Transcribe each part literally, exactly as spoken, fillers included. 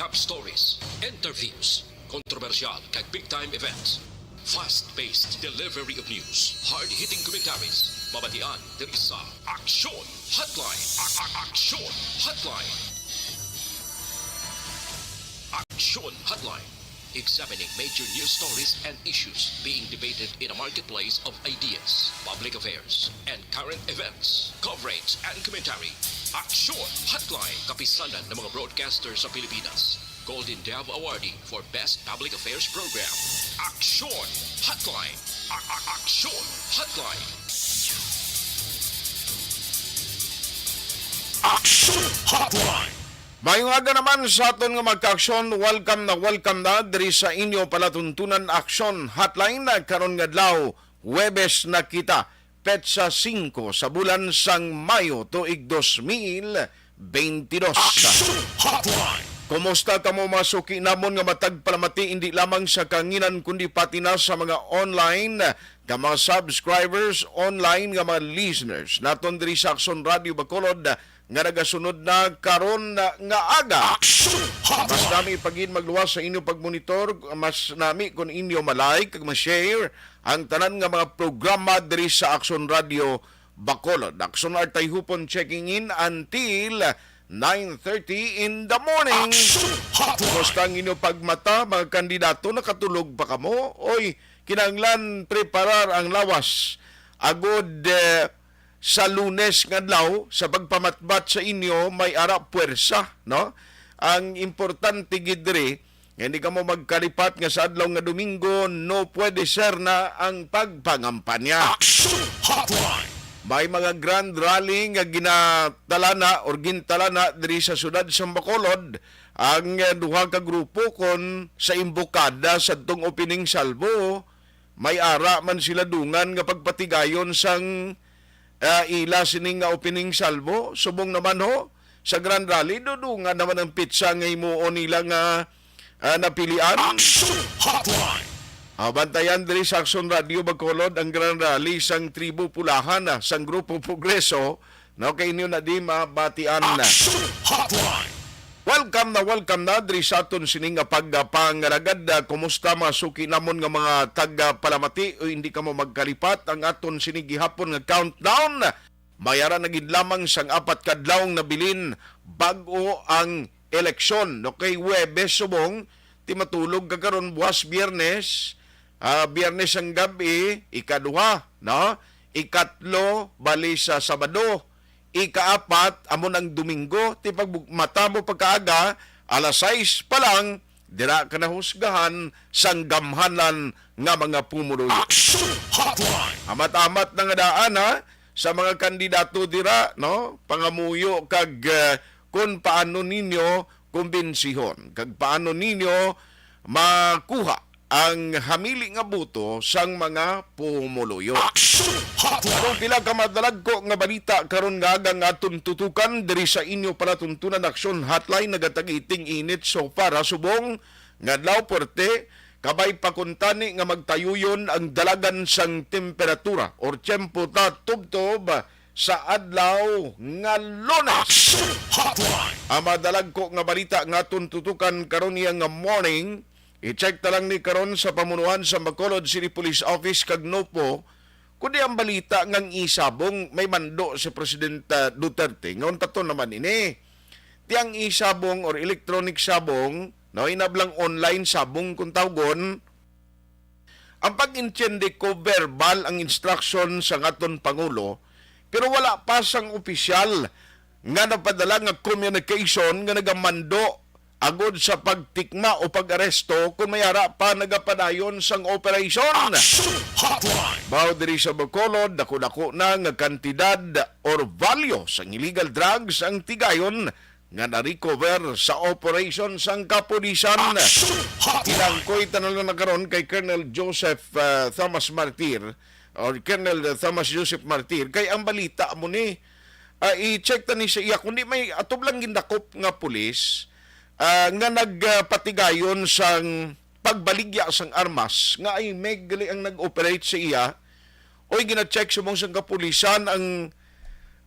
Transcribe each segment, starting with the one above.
top stories, interviews, kontrobersyal kag big time events. Fast-paced delivery of news, hard-hitting commentaries, mabatian diri sa Aksyon Hotline. A- a- Aksyon Hotline. Aksyon Hotline. Examining major news stories and issues being debated in a marketplace of ideas, public affairs, and current events. Coverage and commentary. Aksyon Hotline. Kapisanan ng mga broadcaster sa Pilipinas. Golden Dove Awardee for Best Public Affairs Program. Aksyon Hotline. A- a- Aksyon Hotline. Aksyon Hotline. Maayong aga naman sa aton nga magka-aksyon. Welcome na welcome na diri sa inyo palatuntunan Aksyon Hotline na karon nga adlaw, Huwebes na kita, petsa singko sa bulan sang Mayo tuig dos mil beintidos. Aksyon Hotline. Kumusta kamo mga suki namon nga matag palamati, hindi lamang sa kanginan kundi pati na sa mga online nga mga subscribers, online nga mga listeners naton diri sa Aksyon Radio Bacolod nga nagasunod na karon nga aga. Aksyon Hotline. Mas nami pagin magluwas sa inyo pagmonitor, mas nami kung inyo ma-like kag ma-share ang tanan nga mga programa diri sa Aksyon Radio Bacolod. Aksyon Artay Hupon checking in until nine thirty in the morning. Aksyon Hotline. Kumusta ang inyo pagmata, mga kandidato? Nakatulog pa kamo? Oy, kinahanglan preparar ang lawas. Agod, eh, sa Lunes nga adlaw, sa pagpamatbat sa inyo, may ara puwersa, no? Ang importante gid diri, nga hindi kamo magkalipat nga sa adlaw nga Domingo, no puede ser na ang pagpangampanya. Aksyon Hotline. May mga grand rally nga ginatalana or gintalana diri sa siyudad sa Bacolod ang, eh, duha ka grupo kon sa imbokada sadtong opening salvo. May ara man sila dungan nga pagpatigayon sang, ah, ila sini nga opening salvo. Subong naman ho, sa Grand Rally, dudungan naman ang pitsa nga himuon nila nga, ah, napilian. Aksyon Hotline. Ah, bantayan diri sa Aksyon Radio Bacolod ang Grand Rally sang Tribo Pulahan, ah, sang Grupo Progreso. No, kay inyo na di mabatian na. Aksyon Hotline. Welcome na welcome na diri sa aton sini nga pagpangalagad. Ah, kumusta mga suki namon nga mga taga-Palamati? O hindi kamo magkalipat ang aton sini gihapon nga countdown. May ara na gid lamang sang apat ka adlaw nga nabilin bag-o ang eleksyon. No, kay Huwebes subong, ti matulog ka karon, buwas Biyernes, ah, Biyernes ang gab-i, ikaduha, no? Ikatlo, bali sa Sabado, ikaapat, amo nang Domingo, ti pagmata mo pagkaaga, alas sais pa lang, dira ka nahusgahan sang gamhanan nga mga pumuluyo. Aksyon Hotline. Amat-amat na nga daan, ha, sa mga kandidato dira, no? Pangamuyo kag, eh, kun paano ninyo kumbensihon kag paano ninyo makuha ang hamili nga boto sang mga pumuluyo. Aksyon Hotline. Ang pila ka madalagko nga balita karon nga aga nga aton tutukan diri sa inyo palatuntunan Aksyon Hotline, nagatagiting init so far ha subong nga adlaw, puwerte, kabay pa kuntani nga magtayuyon ang dalagan sang temperatura or tiyempo ta tubtob sa adlaw nga Lunes. Aksyon Hotline. Ang madalagko nga balita nga aton tutukan karon niya nga morning, i-check ta lang ni karon sa pamunuan sa Bacolod City Police Office kag NOPO, kundi ang balita nga ang e-sabong may mando si Presidente Duterte. Nga untaton naman ini. Ti ang e-sabong or electronic sabong, no, inablang online sabong kung tawgon, ang pag-intindi ko, verbal ang instruction sa aton Pangulo, pero wala pa sang opisyal nga napadala nga communication nga nagamando agod sa pagtikma o pag-aresto kung may ara pa nagapadayon sang operasyon. Action Hotline! Bao diri sa Bacolod, dako-dako na nga kantidad or value sang illegal drugs ang tigayon nga na-recover sa operasyon sang kapulisan. Action Hotline! Inangkoy ta na lang na karon kay Colonel Joseph, ah, Thomas Martir or Colonel Thomas Joseph Martir, kay ang balita mo ni, ah, i-check ta ni sa iya, kundi may atob lang gindakop nga pulis, ah, nga nagpatigayon sang pagbaligya sang armas, nga ay may gali ang nag-operate sa iya, oy, gina-check subong sang kapulisan ang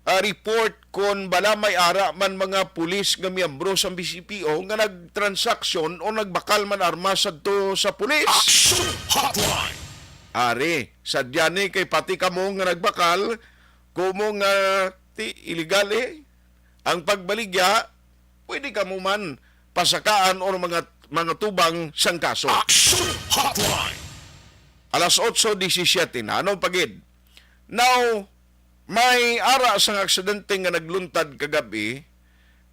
ah, report kon bala may ara man mga pulis nga miyembro sa B C P O nga nagtransaksyon o nagbakal man armas sadto sa pulis. Action Hotline! Ari, sadya ni kay pati kamo nga nagbakal, kumo nga ti illegal eh. Ang pagbaligya, pwede kamo man pasakaan or mga, mga tubang sang kaso. Action Hotline! Alas otso disisiete na. Ano pa gid? Now, may ara sang aksidente nga nagluntad kagabi,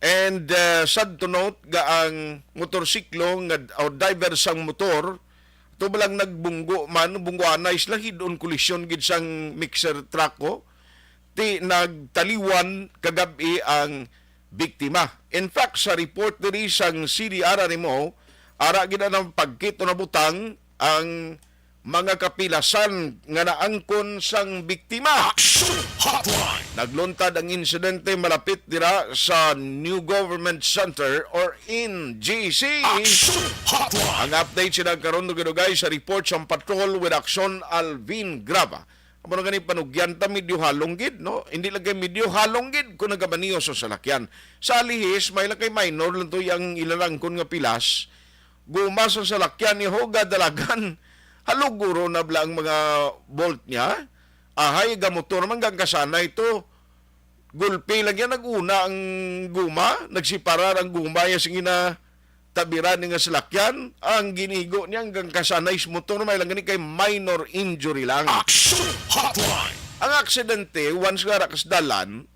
and, uh, sad to note nga ang motorsiklo nga, o driver sang motor, to ba lang nagbunggo man, bungguanay sila, hid-on kolisyon gid sang mixer truck ko, ti nagtaliwan kagabi ang biktima. In fact, sa report diri sang C D R R M O, ara gid ang pagkit o nabutang ang mga kapilasan nga naangkon sang biktima. Action Hotline! Nagluntad ang insidente malapit dira sa New Government Center or N G C. Action Hotline! Ang update sila karon, dugay-dugay, sa report sang Patrol with Action, Alvin Grava. Amo na gani panugyan ta, medyo halong gid, no? Hindi lang kay medyo halong gid kung nagamaneho sa salakyan. Sa alihis, may lang kay minor lang to yang ilalangkon nga pilas. Guma sa salakyan ni Hoga Dalagan. Halog guro na bala ang mga bolt niya. Ahay, gamotor man, gangkasanay to. Gulpi lang yan, nag-una ang guma, nagsiparar ang guma, ya sige na tabiran ni nga salakyan, ang ginigo niya hanggang kasanay sa motor, may lang gani kay minor injury lang. Action Hotline! Ang aksidente, once nga ra ka sa dalan,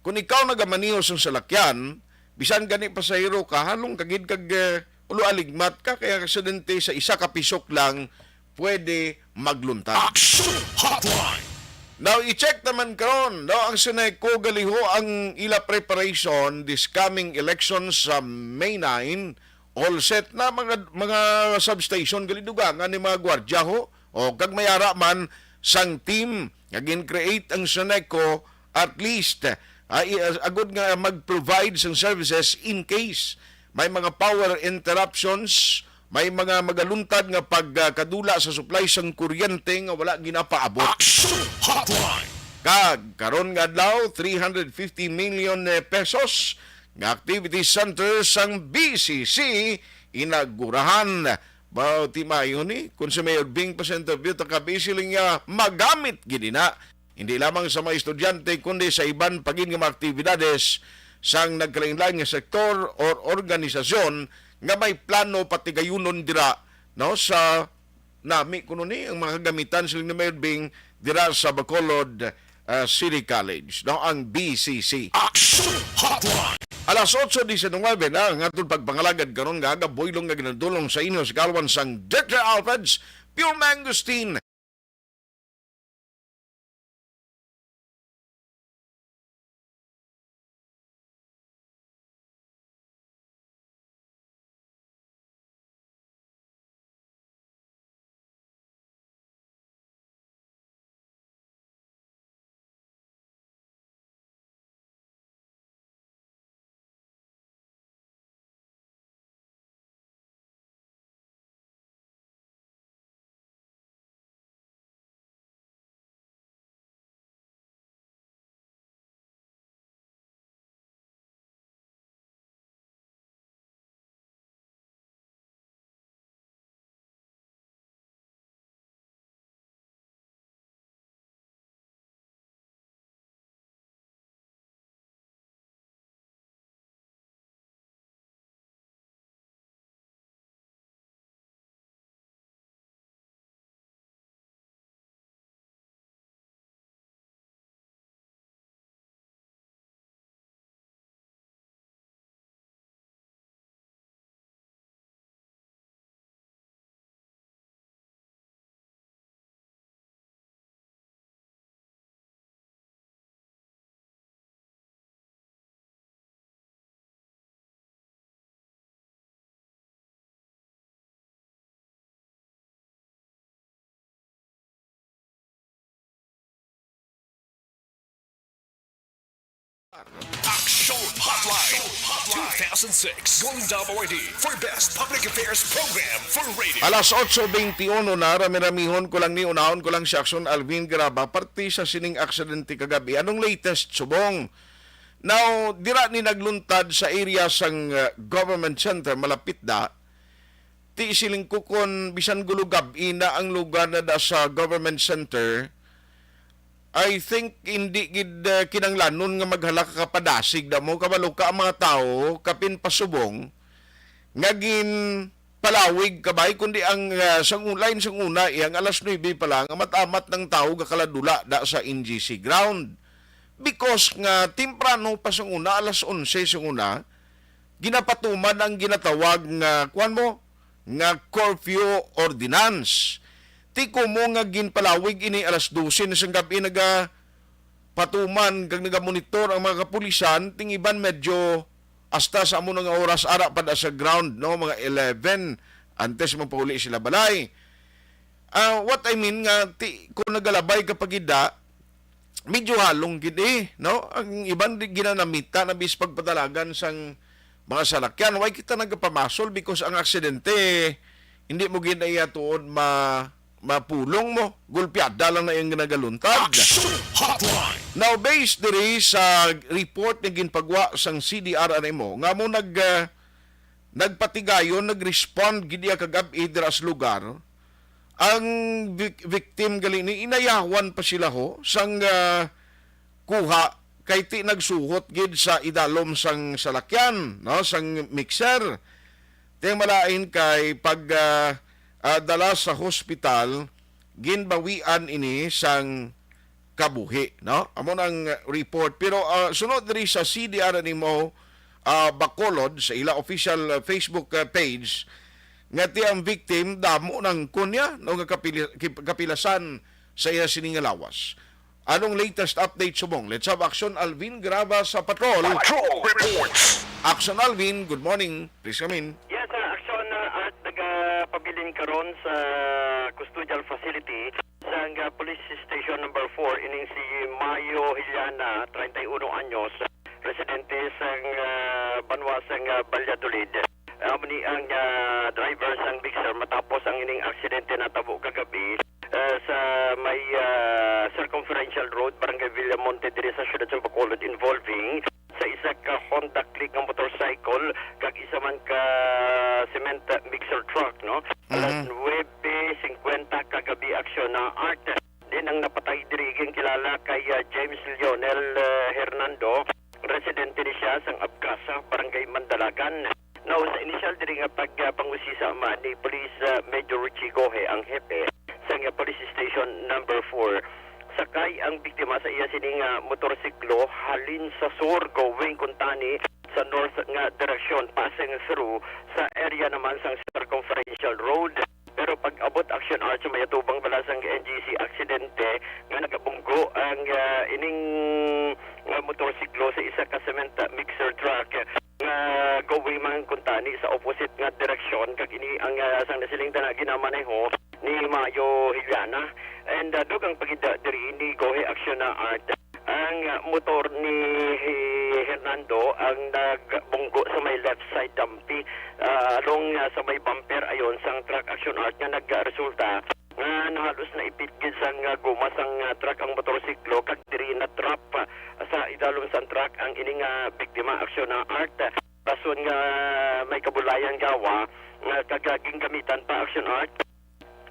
kung ikaw nagamaneho sa salakyan, bisan gani pasahero ka, halong ka gid kag, eh, ulo aligmat ka, kaya aksidente sa isa ka pisok lang, pwede magluntad. Action Hotline! Now, i-check naman karon, no, ang Seneco galiho ang ila preparation this coming election sa May nine. All set na mga, mga substation, gali dugangan ni mga gwardya ho. O, kag may ara man sang team nga gin-create ang Seneco, at least, ah, i-, agud nga mag-provide sang services in case may mga power interruptions, may mga magaluntad nga pagkadula sa supply sang kuryente nga wala ginapaabot. Action Hotline! Kag karon nga adlaw, three hundred fifty million pesos nga activity center sang B C C inagurahan. Ba, ti maayo ni, kung si Mayor Bing pa sa interview, taka busy lang niya, magamit gid na. Hindi lamang sa mga estudyante, kundi sa iban pa gid nga mga aktibidades sang nagkalain-lain nga sektor or organisasyon nga may plano patigayunon dira, no, sa nami kuno ni ang mga kagamitan siling ni Mayor Bing dira sa Bacolod, ah, City College, no, ang B C C. Action Hotline! Alas otso diecinuebe na ang aton pagpangalagad karon nga aga, buylon nga ginadulong sa inyo sa kalwan sang Doctor Alfred's Pure Mangosteen. Aksyon Hotline two thousand six, Golden Dome Awardee for Best Public Affairs Program for Radio. Alas otso beintiuno na, rami-ramihon ko lang ni, unahon ko lang si Aksyon Alvin Graba, parte sa sining aksidente kagabi. Anong latest subong? Now, dira ni nagluntad sa area sang uh, government center, malapit da, ti siling ko kon bisan gulugab ina ang lugar na da sa government center, I think hindi gid uh, kinanglanon nga maghala ka padasig da mo, kabalo ka ang mga tawo kapin pasubong nga gin palawig kabay, kundi ang uh, sang lain sang una, iyang alas nuebe pa lang, amat-amat ng tawo gakaladula da sa N G C ground. Because nga temprano pa sang una, alas onse sang una, ginapatuman ang ginatawag nga, kuwan mo, nga curfew ordinance. Ti kumo nga ginpalawig ini alas dose na sang gabi, naga patuman kag nagamonitor ang mga kapulisan, ting iban medyo hasta sa amo nga oras ara pa da sa ground, no, mga eleven, antes magpauli sila balay. Ah, what I mean nga, ti, kung nagalabay ka pagida, medyo halong gid eh, no? Ang iban di ginanamita na bis pagpadalagan sang mga salakyan. Why kita nagapamasol? Because ang aksidente, hindi mo gid na iya tuod ma mapulong mo. Gulpiada lang na iyang nagaluntad. Aksyon Hotline. Now, based diri sa report nga ginpagwa sang C D R R M O, nga mo nag, ah, nagpatigayon, nag-respond gid iya kagab-i dira sa lugar, ang vic- victim gali ni, inayawan pa sila ho sang, ah, kuha kay ti nagsuhot gid sa idalom sang salakyan, no, sang mixer. Ti ang malain kay pag, ah, ah, dala sa hospital, ginbawian ini sang kabuhi, no? Amo nang report. Pero, ah, sunod diri sa C D R N M O, ah, Bacolod, sa ila official, ah, Facebook, ah, page, nga ti ang victim damo nang kunya, no, nga kapili- kip- kapilasan sa iya sini nga lawas. Anong latest update subong? Let's have Action Alvin Graba sa patrol. Patrol Reports. Action Alvin, good morning. Please come in. Yes, uh, Action uh, Art, nagapabilin karon sa custodial facility sang uh, Police Station Number four, ining si Mayo Hiliana, treinta y uno anyos, residente sang uh, banwa sang uh, Valladolid. Amo ni ang uh, driver sang mixer matapos ang ining aksidente natabo kagabi uh, sa may uh, Circumferential Road, Barangay Villamonte, diri sa siyudad sa Bacolod, involving sa isa ka Honda Click nga motorcycle kag isa man ka cement mixer truck, no? Alas Mhm. nuwebe cincuenta kagabi, Action na Art. Din ang napatay diri ginkilala kay ah, James Lionel ah, Hernando, residente ni siya sang Abcasa, Barangay Mandalagan. Now, sa inisyal diri nga pagpangusisa man ni Police ah, Major Richie Gohe, ang hepe sang ah, Police Station Number four, sakay ang biktima sa iya sini nga motorsiklo halin sa sur going kuntani sa north nga direksyon, passing through sa area naman sang Circumferential Road. Pero pag-abot, Action Arts, may atubang bala sang N G C aksidente nga nagabunggo ang ah, ining ah, motorsiklo sa isa ka cement mixer truck nga going man kuntani sa opposite nga direksyon, kag ini ang ah, sang nasiling tana ginamaneho ni Mayo Hiliana. And uh, dugang pagida diri ni Gohe Action na Art, ang uh, motor ni Hernando ang nagbunggo sa may left side dampi, uh, along uh, sa may bumper ayon sang truck, Action Art, nga nagresulta nga nahalos na ipit gid sang uh, guma sang uh, truck ang motorsiklo, kag diri na trap uh, sa idalom sang truck ang ining uh, biktima, Action na Art. Rason nga may kabulayan gawa nga kag uh, gingamitan pa, Action Art,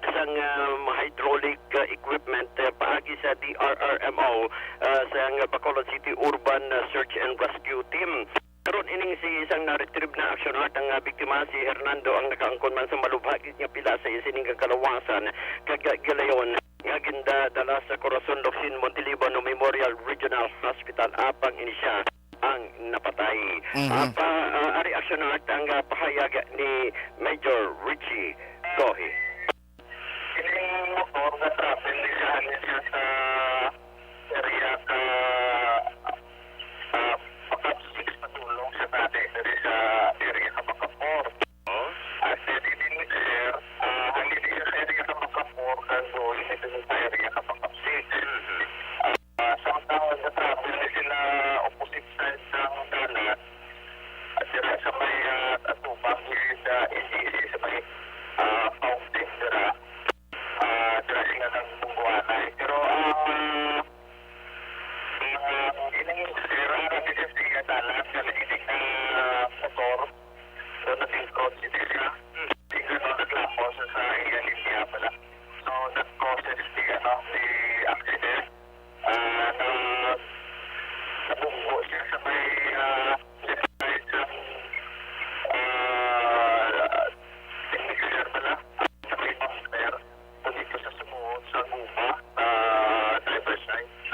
sang um, hydraulic uh, equipment uh, paagi sa D R R M O uh, sang Bacolod City Urban uh, Search and Rescue Team. Karon ining si isang na-retrieve na, Action Art, ang uh, biktima, si Hernando, ang nakaangkon man sa malubha gid nga pila sa iya sining kalawasan kag uh, gilayon nga gindadala sa Corazon Locsin Montelibano Memorial Regional Hospital. Apang ini siya ang napatay. Mhm. Apa, uh, ari, Action Art, ang uh, pahayag ni Major Richie Gohi. Kining motor nga travel ni siya, ni siya sa area sa uh, Bacab six, padulong sa dati diri sa area sa Bacab four. At uh, dili ni sir, uh, ang dili sa area sa Bacab four, kag going dito sa area sa Bacab six. Ah, samtang nag-travel ni sila opposite side sang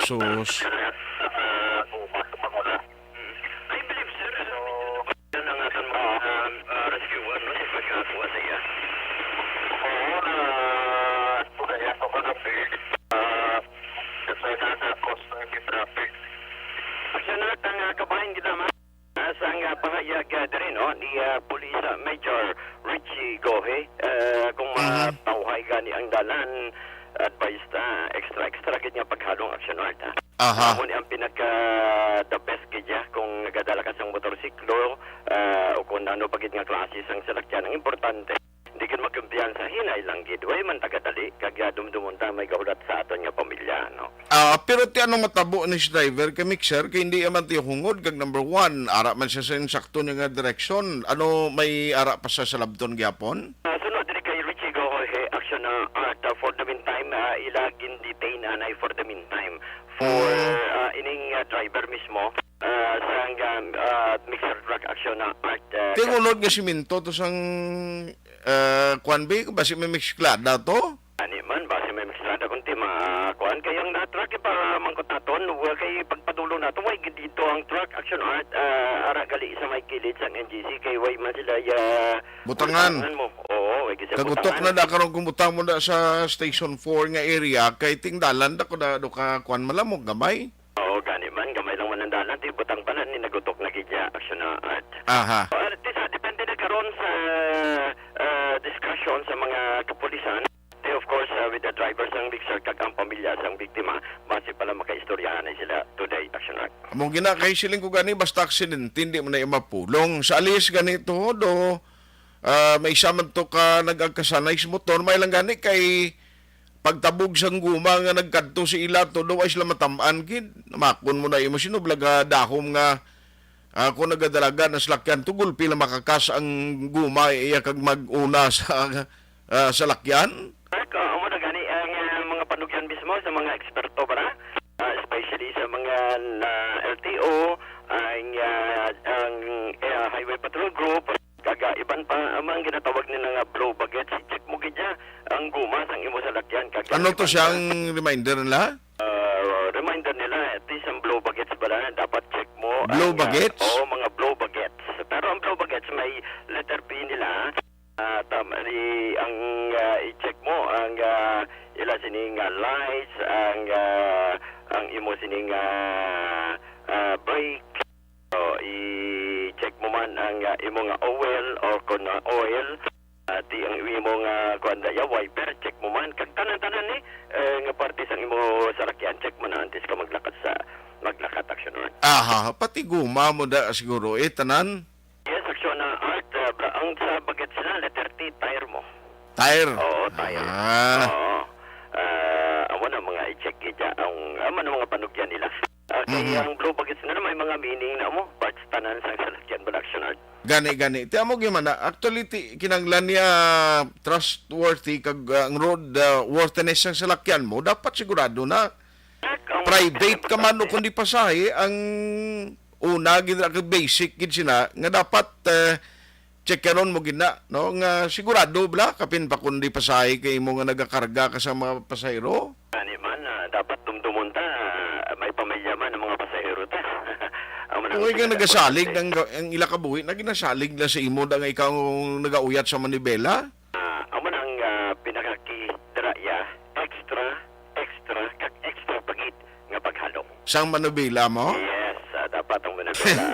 Sus. I believe, sir, uh, medyo dumating na ang aton mga, um, uh, rescuer, no, sa pagkakuha sa iya. Oo, na, kaya ko ka na-fail. Ah, that's why na, na-cause na yung traffic. Aksyon na, ang, uh, kabahin kita, ma-, uh, sa nga pahayag, uh, diri, no, ni, uh, Police, uh, Major Richie Gohe, uh, kung Mhm. matawhay gani ang dalan, advice ta, extra, extra gid nga paghalong action, Art, ha? Aha. Amo ni ang pinaka the best gid ya kung nagadala ka sang motorsiklo, ah, o kung ano pa gid nga klase sang salakyan. Ang importante, hindi gid magkumpiyansa, hinay lang gid. Way man tagadali, kag, ah, dumdumon ta may gahulat sa aton nga pamilya, no? Ah, pero ti ano matabo ni si driver kay mixer kay hindi man ti hungod kag number one, ara man siya sa insakto niya nga direksyon. Ano may ara pa sa salabton gyapon? Ah, sunod diri kay Richie Gohoy, eh, action na, ah, for the meantime, ah, ila gin-detain anay for the meantime. For, Mm. ah, ining, ah, driver mismo, ah, sang, ah, ah, mixer truck action na art, ah, Ti ang ulod nga simento to sang, ah, kwan, bi? Basi may mixklada to? Ani man, basi may mixklada kung ti ma-, kwan. Kay ang na truck, eh, para mangkot naton, wa kay pagpadulong nato, way gid dito ang truck action art, ah, ara gali sa may kilid sang N G C, kay way man sila, ah, Butangan. Butangan mo. Oo, way gid sa Kagutok butangan. Na da karon kung butang mo na sa Station four nga area, kay tingdalan da ko na do ka kwan malamog gamay. Oo, gani man, gamay lang man ang dalan, ti butang pa na ni nagutok na gid ya, action na art. Aha. O, art, sa, depende na karon sa, ah, discussion sa mga kapulisan. Ti, of course, ah, with the driver sang mixer kag ang pamilya sang biktima, basi pala makaistoryahan na sila today, action art. Amo gina kay siling ko gani, basta aksidente, hindi man na mapulong. Sa alis gani to, do, ah, may isa man to ka nag-agkasanay sa motor, may lang gani kay pagtabog sang guma nga nagkadto sa ila, todo ay sila matam-an gid. Namakon mo na imo sinublag nga dahom nga, ah, kung nagadalagan ang salakyan to, gulpi lang makakas ang guma iya kag mag-una sa, ah, salakyan. Correct. Ah, amo na gani ang, ah, mga panugyan mismo sa mga eksperto, para, ah, especially sa mga, ah, L T O, ang, ah, ang, ah, Highway Patrol Group, kag, ah, iban pa, ang mga ginatawag nila nga blow baguettes, i-check mo gid ya ang guma sang imo salakyan, kag, ah, Ano to iban siyang pa, reminder nila? ah, reminder nila, at least ang blow baguettes bala, dapat check mo Blow ang, ah, baguettes? Oo, mga blow baguettes. Pero ang blow baguettes may letter P nila. Ah, tam-, i-, ang, ah, i-check mo ang, ah, ila sini nga lights, ang, ah, ang imo sini nga, ah, brake. So, i-check mo man ang, ah, imo nga oil or kung, ah, oil, ah, ti ang imo nga, kuwan da, ya, wiper, check mo man. Kag tanan-tanan ni, eh, nga parte sang imo salakyan, check mo na antes ka maglakat sa, maglakat, action man. Aha, pati guma mo da siguro, eh, tanan? Yes, action na art, ah, bra-, ang sa baguettes na, letter T, tire mo. Tire? Oo, tire. Ah. Oo. Ah, amo na mga i-check gid ya ang, amo na mga panugyan nila. Ah, kay Mhm. ang blow baguettes na may mga meaning na mo, parts tanan sang salakyan, bala, action art. Gani, gani. Ti amo gyud man na, actually, ti, kinahanglan niya trustworthy kag, ah, ang road, ah, worthiness sang salakyan mo, dapat sigurado na. Correct, ang Private ka man o kundi pasahe, ang una gid ra ka basic gid sina nga dapat, eh, check karon mo gid na, no, nga sigurado bala kapin pa kundi pasahe kay imo nga nagakarga ka sa mga pasahero. Ani man, ah, dapat dumdumon ta, ah, may pamilya man ang mga pasahero ta. Ang manang Kung ikaw nagasalig importante. Ang, ang ila kabuhi na ginasalig na sa imo da nga ikaw ang nagauyat sa manibela. Ah, amo na ang, ah, pinakakidra iya, extra, extra, kag extra pagit nga paghalong. Sang manubela mo? Yes, ah, dapat ang manubela.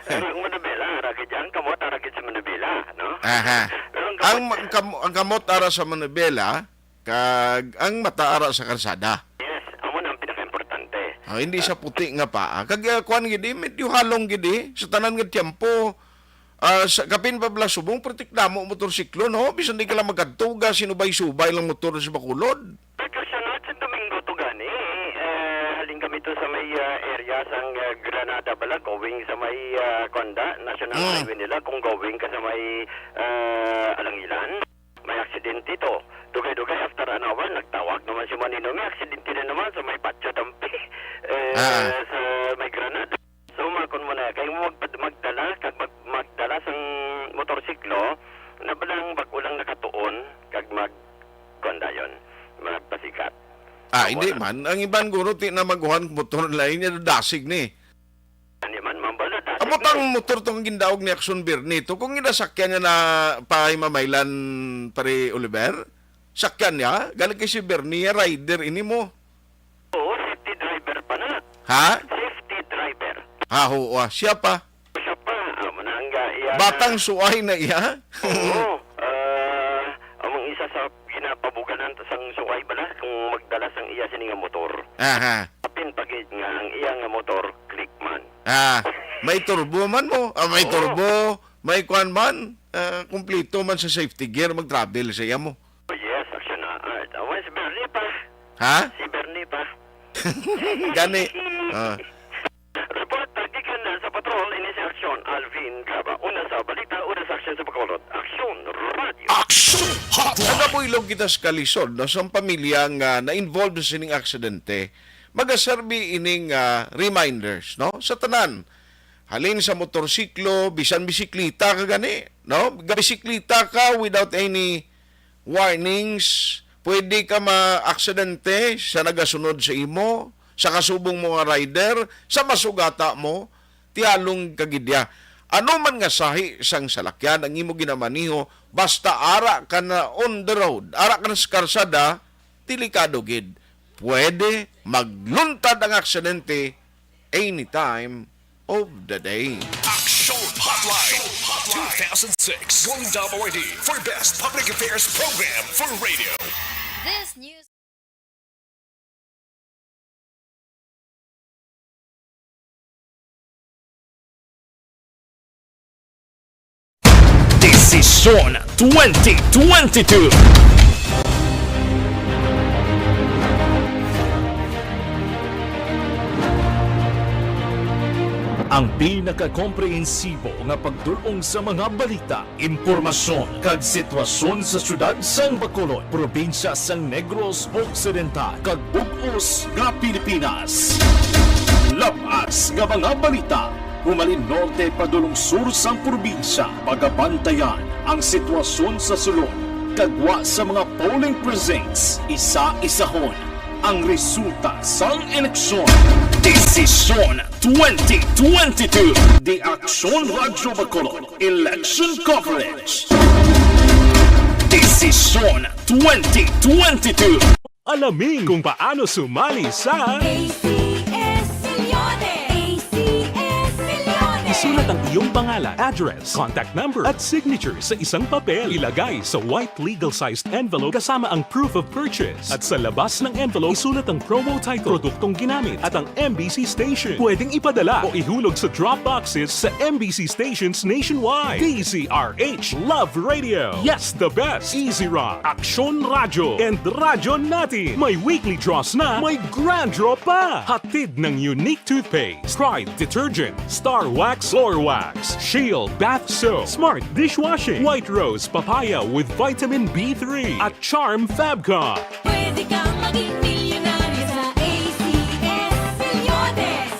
Pero ang manubela, ara gid ang kamot, ara gid sa manubela, no? Aha. Pero ang Ang kamot, ma-, ang kam-, ang kamot ara sa manubela, kag ang mata ara sa karsada. Yes, amo na ang pinakaimportante. Ah, hindi sa puti nga paa. Kag, ah, kuwan gid, eh, medyo halong gid, eh. Sa tanan nga tiyempo, Ah, sa kapin pa bala subong, pertik damo motorsiklo, no? Bisan di ka lang magkadto, ga, sinubay-subay lang motor sa Bacolod. Pagka sa North San Domingo to gani, eh, halin kami to sa may, ah, area sang, ah, Granada bala, going sa may, ah, Conda, National Mm. Highway nila, kung going ka sa may, ah, Alangilan, may aksidente to. Dugay-dugay, after an hour, nagtawag naman si Manino, may aksidente na naman sa may Patio Dampi, eh, Ah. sa may Granada. So, makon mo na, kay mo magpad-, magdala, kag mag-, magdala sang motorsiklo, na balang bag-o lang nakatuon, kag mag-, kuwan dayon, magpasikat. Ah, hindi man. Ang iban guro, ti na maguhan motor lain niya, dasig ni. Hindi man, ma'am, bala, dasig Amo tang ni. Motor tong gindaog ni Action Bernie to. Kung ginasakyan niya na pa mamaylan, pare Oliver, sakyan niya, galing kay si Bernie, rider ini mo. Oo, safety driver pa na. Ha? Safety driver. Ha, oo, ah. Siya pa. Siya pa, amo na ang ga-, iya na. Batang suay na iya? Oo, ah, among isa sa ginapabuganan ta sang suay bala kung magdala sang iya sini nga motor. Aha. Apin pa gid nga ang iya nga motor, click man. Ah, may turbo man mo. Ah, may Oo. Turbo, may kwan man. Ah, kumplito man sa safety gear, mag-travel sa iya mo. Oh, yes, action na. Ah, ah, si Bernie pa. Ha? Si Bernie pa. Gani. Ah. Report gikan sa patrol, ini si Aksyon Alvin Gaba. Una sa balita, una sa aksyon sa Bacolod. Aksyon Radio. Action Hotline. Nagabuylog kita sa kalisod, no, sa pamilya nga na-involved sa sining aksidente. Magaserbi ining, ah, reminders, no, sa tanan. Halin sa motorsiklo, bisan bisikleta ka gani, no? Gabisikleta ka without any warnings, pwede ka maaksidente sa nagasunod sa imo, sa kasubong mo nga rider, sa masugata mo, tialong ka gid ya. Ano man nga sahi sang salakyan ang imo ginamaniho, basta ara ka na on the road, ara ka na sa karsada, delikado gid. Pwede magluntad ang aksidente anytime of the day. Action Hotline two thousand six. One W R D for best public affairs program for radio. This news. Desisyon twenty twenty-two. Ang pinakakomprehensibo nga pagdul-ong sa mga balita, impormasyon, kag sitwasyon sa siyudad sang Bacolod, probinsya sang Negros Occidental, kag bug-os nga Pilipinas. Labas nga mga balita, humalin norte padulong sur sang probinsya, pagabantayan ang sitwasyon sa sulod, kag gwa sa mga polling precincts, isa-isahon ang resulta sang eleksyon. Desisyon twenty twenty-two. The Action Radio Bacolod Election Coverage. Desisyon twenty twenty-two. Alamin kung paano sumali sa A C S Milyones. A C S Milyones. Isulat ang iyong pangalan, address, contact number, at signature sa isang papel. Ilagay sa white legal-sized envelope kasama ang proof of purchase. At sa labas ng envelope, isulat ang promo title, produktong ginamit, at ang M B C station. Pwedeng ipadala o ihulog sa drop boxes sa M B C stations nationwide. D Z R H Love Radio. Yes, the best. Easy Run, Aksyon Radyo, and Radyo Natin. May weekly draws na, may grand draw pa. Hatid ng Unique Toothpaste, Pride Detergent, Star Wax Floor Wax, Shield Bath Soap, Smart Dishwashing, White Rose Papaya with Vitamin B three, at Charm Fabcon. Pwede kang maging milyonaryo sa A C S Milyones.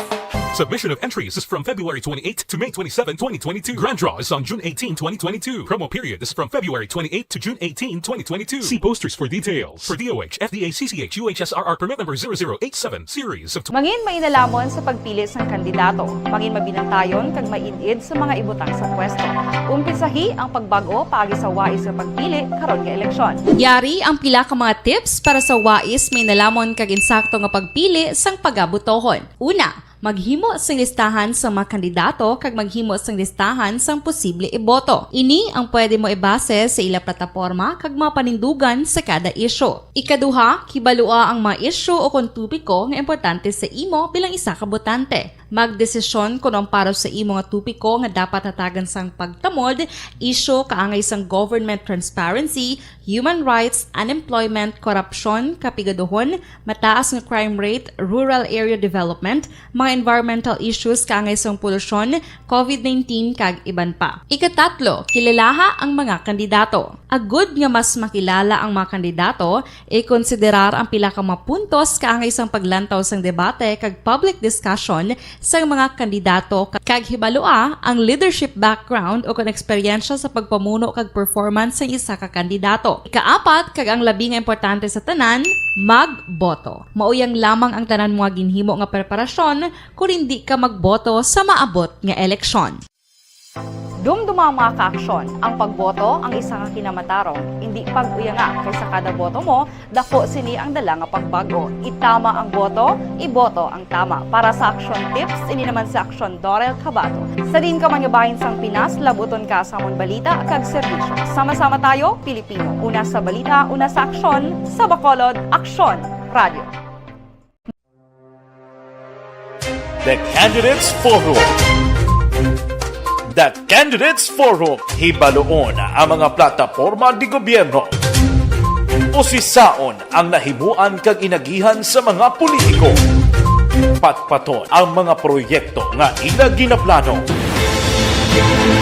Submission of entries is from February twenty-eighth to May twenty-seven, twenty twenty-two. Grand draw is on June eighteen, twenty twenty-two. Promo period is from February twenty-eighth to June eighteen, twenty twenty-two. See posters for details. For D O H, F D A, C C H, U H S R R permit number zero zero eight seven, series of Mangin mainalamon sa pagpili sang kandidato. Mangin mabinantayon kag maid-id sa mga ibutang sa pwesto. Umpisahi ang pagbag-o paagi sa wais nga pagpili karon nga eleksyon. Yari ang pila ka mga tips para sa wais mainalamon kag insakto nga pagpili sang pagabotohon. Una, maghimo sing listahan sang mga kandidato kag maghimo sing listahan sang posible iboto. Ini ang pwede mo ibase sa ila plataporma kag mga panindugan sa kada isyu. Ikaduha, kibalua ang mga isyu o kon topiko nga importante sa imo bilang isa ka botante. Magdesisyon kon ang para sa imo nga topiko nga dapat hatagan sang pagtamod, isyu kaangay sang government transparency, human rights, unemployment, korupsyon, kapigaduhon, mataas nga crime rate, rural area development, mga environmental issues kaangay sang polusyon, covid nineteen, kag iban pa. Ikatatlo, kilalaha ang mga kandidato. Agud nga mas makilala ang mga kandidato, ikonsiderar ang pila ka mga puntos kaangay sang paglantaw sang debate kag public discussion sang mga kandidato, ka-, kag hibalua ang leadership background o kon eksperyensya sa pagpamuno kag performance sang isa ka kandidato. Ikaapat, kag ang labi nga importante sa tanan, magboto. Mao yang lamang ang tanan mo nga ginhimo nga preparasyon kon hindi ka magboto sa maabot nga eleksyon. Dumduma, mga kaaksyon, ang pagboto ang isa ka kinamatarong. Indi pag-uyanga, kay sa kada boto mo, dako sini ang dala nga pagbag-o. Itama ang boto, iboto ang tama. Para sa Aksyon Tips, ini naman si Aksyon Dorel Cabato. Sa diin ka man nga bahin sang Pinas, labuton ka sa amon balita kag serbisyo. Sama-sama tayo, Pilipino. Una sa balita, una sa aksyon, sa Bacolod, Aksyon Radio. The Candidates Forum. The Candidates Forum, hibaluon ang mga plataporma di gobyerno. Usisaon ang nahimuan kag inagihan sa mga politiko. Patpaton ang mga proyekto nga ila ginaplano.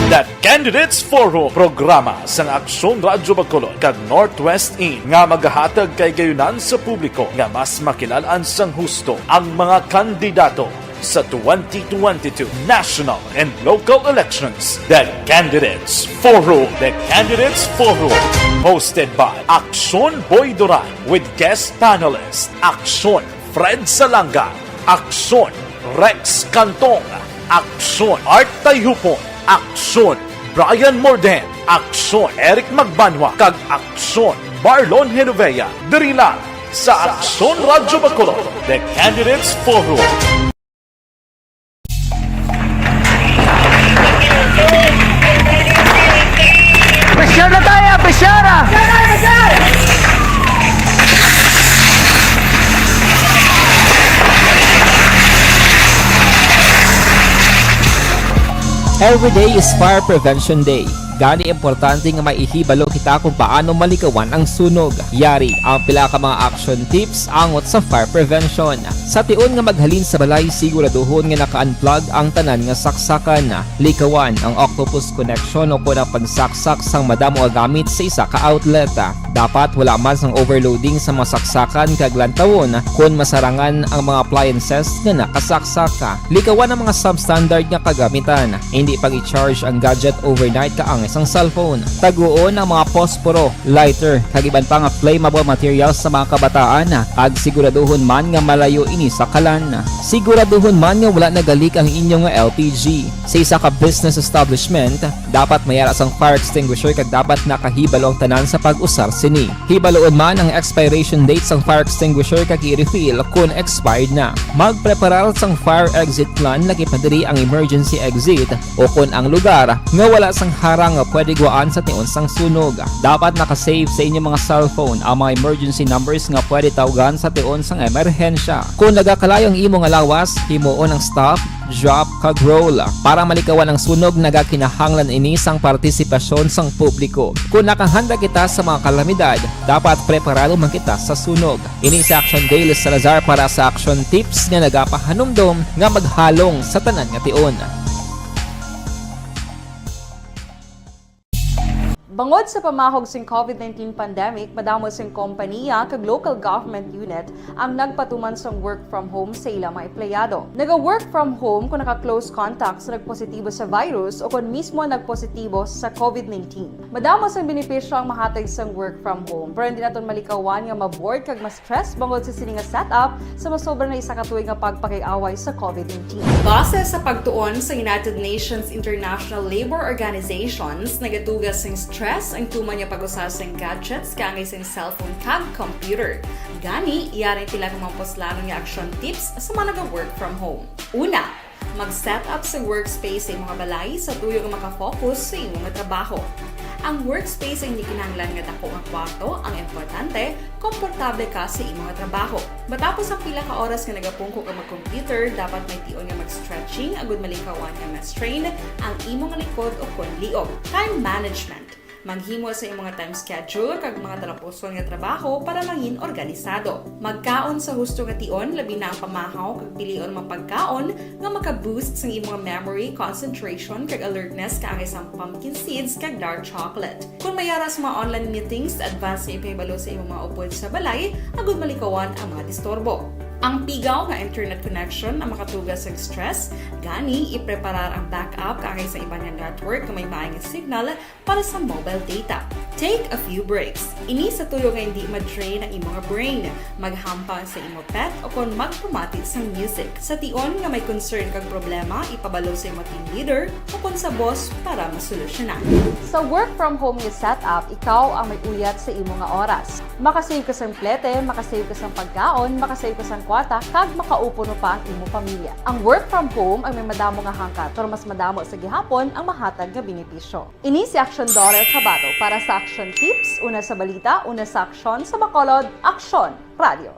The Candidates Forum, programa sang Aksyon Radyo Bacolod kag Northwest In nga magahatag kay gayunan sa publiko nga mas makilal-an sang husto ang mga kandidato sa twenty twenty-two national and local elections. The Candidates Forum. The Candidates Forum, hosted by Aksyon Boy Duran with guest panelist Aksyon Fred Salanga, Aksyon Rex Cantong, Aksyon Art Tayhupon, Aksyon Brian Morden, Aksyon Eric Magbanwa, kag Aksyon Marlon Genovea, diri lang sa Aksyon Radyo Bacolod, The Candidates Forum. Pressure na tayo! Pressure na! Every day is Fire Prevention Day. Gani, importante nga maihibalo kita kung paano malikawan ang sunog. Yari ang pila ka mga action tips angot sa fire prevention. Sa tion nga maghalin sa balay, siguraduhon nga naka-unplug ang tanan nga saksakan. Likawan ang octopus connection o kon ang pagsaksak sang madamo nga gamit sa isa ka outlet. Dapat wala man sang overloading sa mga saksakan kag lantawon kon masarangan ang mga appliances nga nakasaksak. Likawan ang mga substandard nga kagamitan. Indi pag-i-charge ang gadget overnight kaangay sang cellphone. Taguon ang mga posporo, lighter, kag iban pa nga flammable materials sa mga kabataan, kag siguraduhon man nga malayo ini sa kalan. Siguraduhon man nga wala nagalik ang inyo nga L P G. Sa isa ka business establishment, dapat may ara sang fire extinguisher kag dapat nakahibalo ang tanan sa pag-usar sini. Hibaluon man ang expiration date sang fire extinguisher kag i-refill kon expired na. Magpreparar sang fire exit plan, lakip na diri ang emergency exit o kon ang lugar nga wala sang harang nga pwede gwaan sa tion sang sunog. Dapat naka-save sa inyo mga cellphone ang mga emergency numbers nga pwede tawgan sa tion sang emerhensya. Kon nagakalayo ang imo nga lawas, himuon ang stop, drop, kag roll. Para malikawan ang sunog, nagakinahanglan ini sang partisipasyon sang publiko. Kon nakahanda kita sa mga kalamidad, dapat preparado man kita sa sunog. Ini si Action Dale Salazar para sa Action Tips nga nagapahanumdom nga maghalong sa tanan nga tion. Bangod sa pamahog sing COVID nineteen pandemic, madamo sing kompaniya kag local government unit ang nagpatuman sang work from home sa ila mga empleyado. Naga-work from home kung naka-close contact sa nagpositibo sa virus o kon mismo nagpositibo sa COVID nineteen. Madamo sang benepisyo ang mahatag sang work from home, pero hindi naton malikawan nga ma-bored kag ma-stress bangod sa sini nga setup sa masobra na isa ka tuig nga pagpakig-away sa COVID nineteen. Base sa pagtuon sa United Nations International Labour Organizations, nagatuga sing stress ang tuman nga pag-usa sing gadgets kaangay sing cellphone kag computer. Gani, yari ang pila ka mga puslanon nga action tips sa mga naga-work from home. Una, mag-set up sa workspace sa imo nga balay sa tuyo nga makafocus sa imo nga trabaho. Ang workspace ang hindi kinahanglan nga dako nga kwarto, ang importante, komportable ka sa imo nga trabaho. Matapos ang pila ka oras nga nagapungko ka mag-computer, dapat may tion nga mag-stretching agud malikawan nga ma-strain ang imo nga likod o kon liog. Time management. Maghimo sa imo nga time schedule kag mga talapuson nga trabaho para mangin organisado. Magkaon sa husto nga tion, labi na ang pamahaw kag pilion mga pagkaon nga maka-boost sang imo nga memory, concentration, kag alertness kaangay sang pumpkin seeds kag dark chocolate. Kon may ara sa mga online meetings, advance nga ipahibalo sa imo mga upod sa balay agud malikawan ang mga disturbo. Ang pigaw nga internet connection ang makatuga sa stress, gani ipreparar ang backup kaangay sa iban nga network nga may maayong signal para sa mobile data. Take a few breaks. Ini sa tuyo nga hindi ma-drain ang imo nga brain, maghampang sa imo pet o kon magpamati sang music. Sa tion nga may concern kag problema, ipabalo sa imo team leader o kon sa boss para masolusyonan. Sa work from home nga setup, ikaw ang may uyat sa imo nga oras. Makasave ka sang plete, makasave ka sang pagkaon, makasave ka sang kwarta, kag makaupo pa ang imo pamilya. Ang work from home ang may madamo nga hangkat, pero mas madamo sa gihapon ang mahatag nga benepisyo. Ini si Action Daughter Kabato para sa Action Tips, una sa balita, una sa aksyon, sa Bacolod, Aksyon Radio.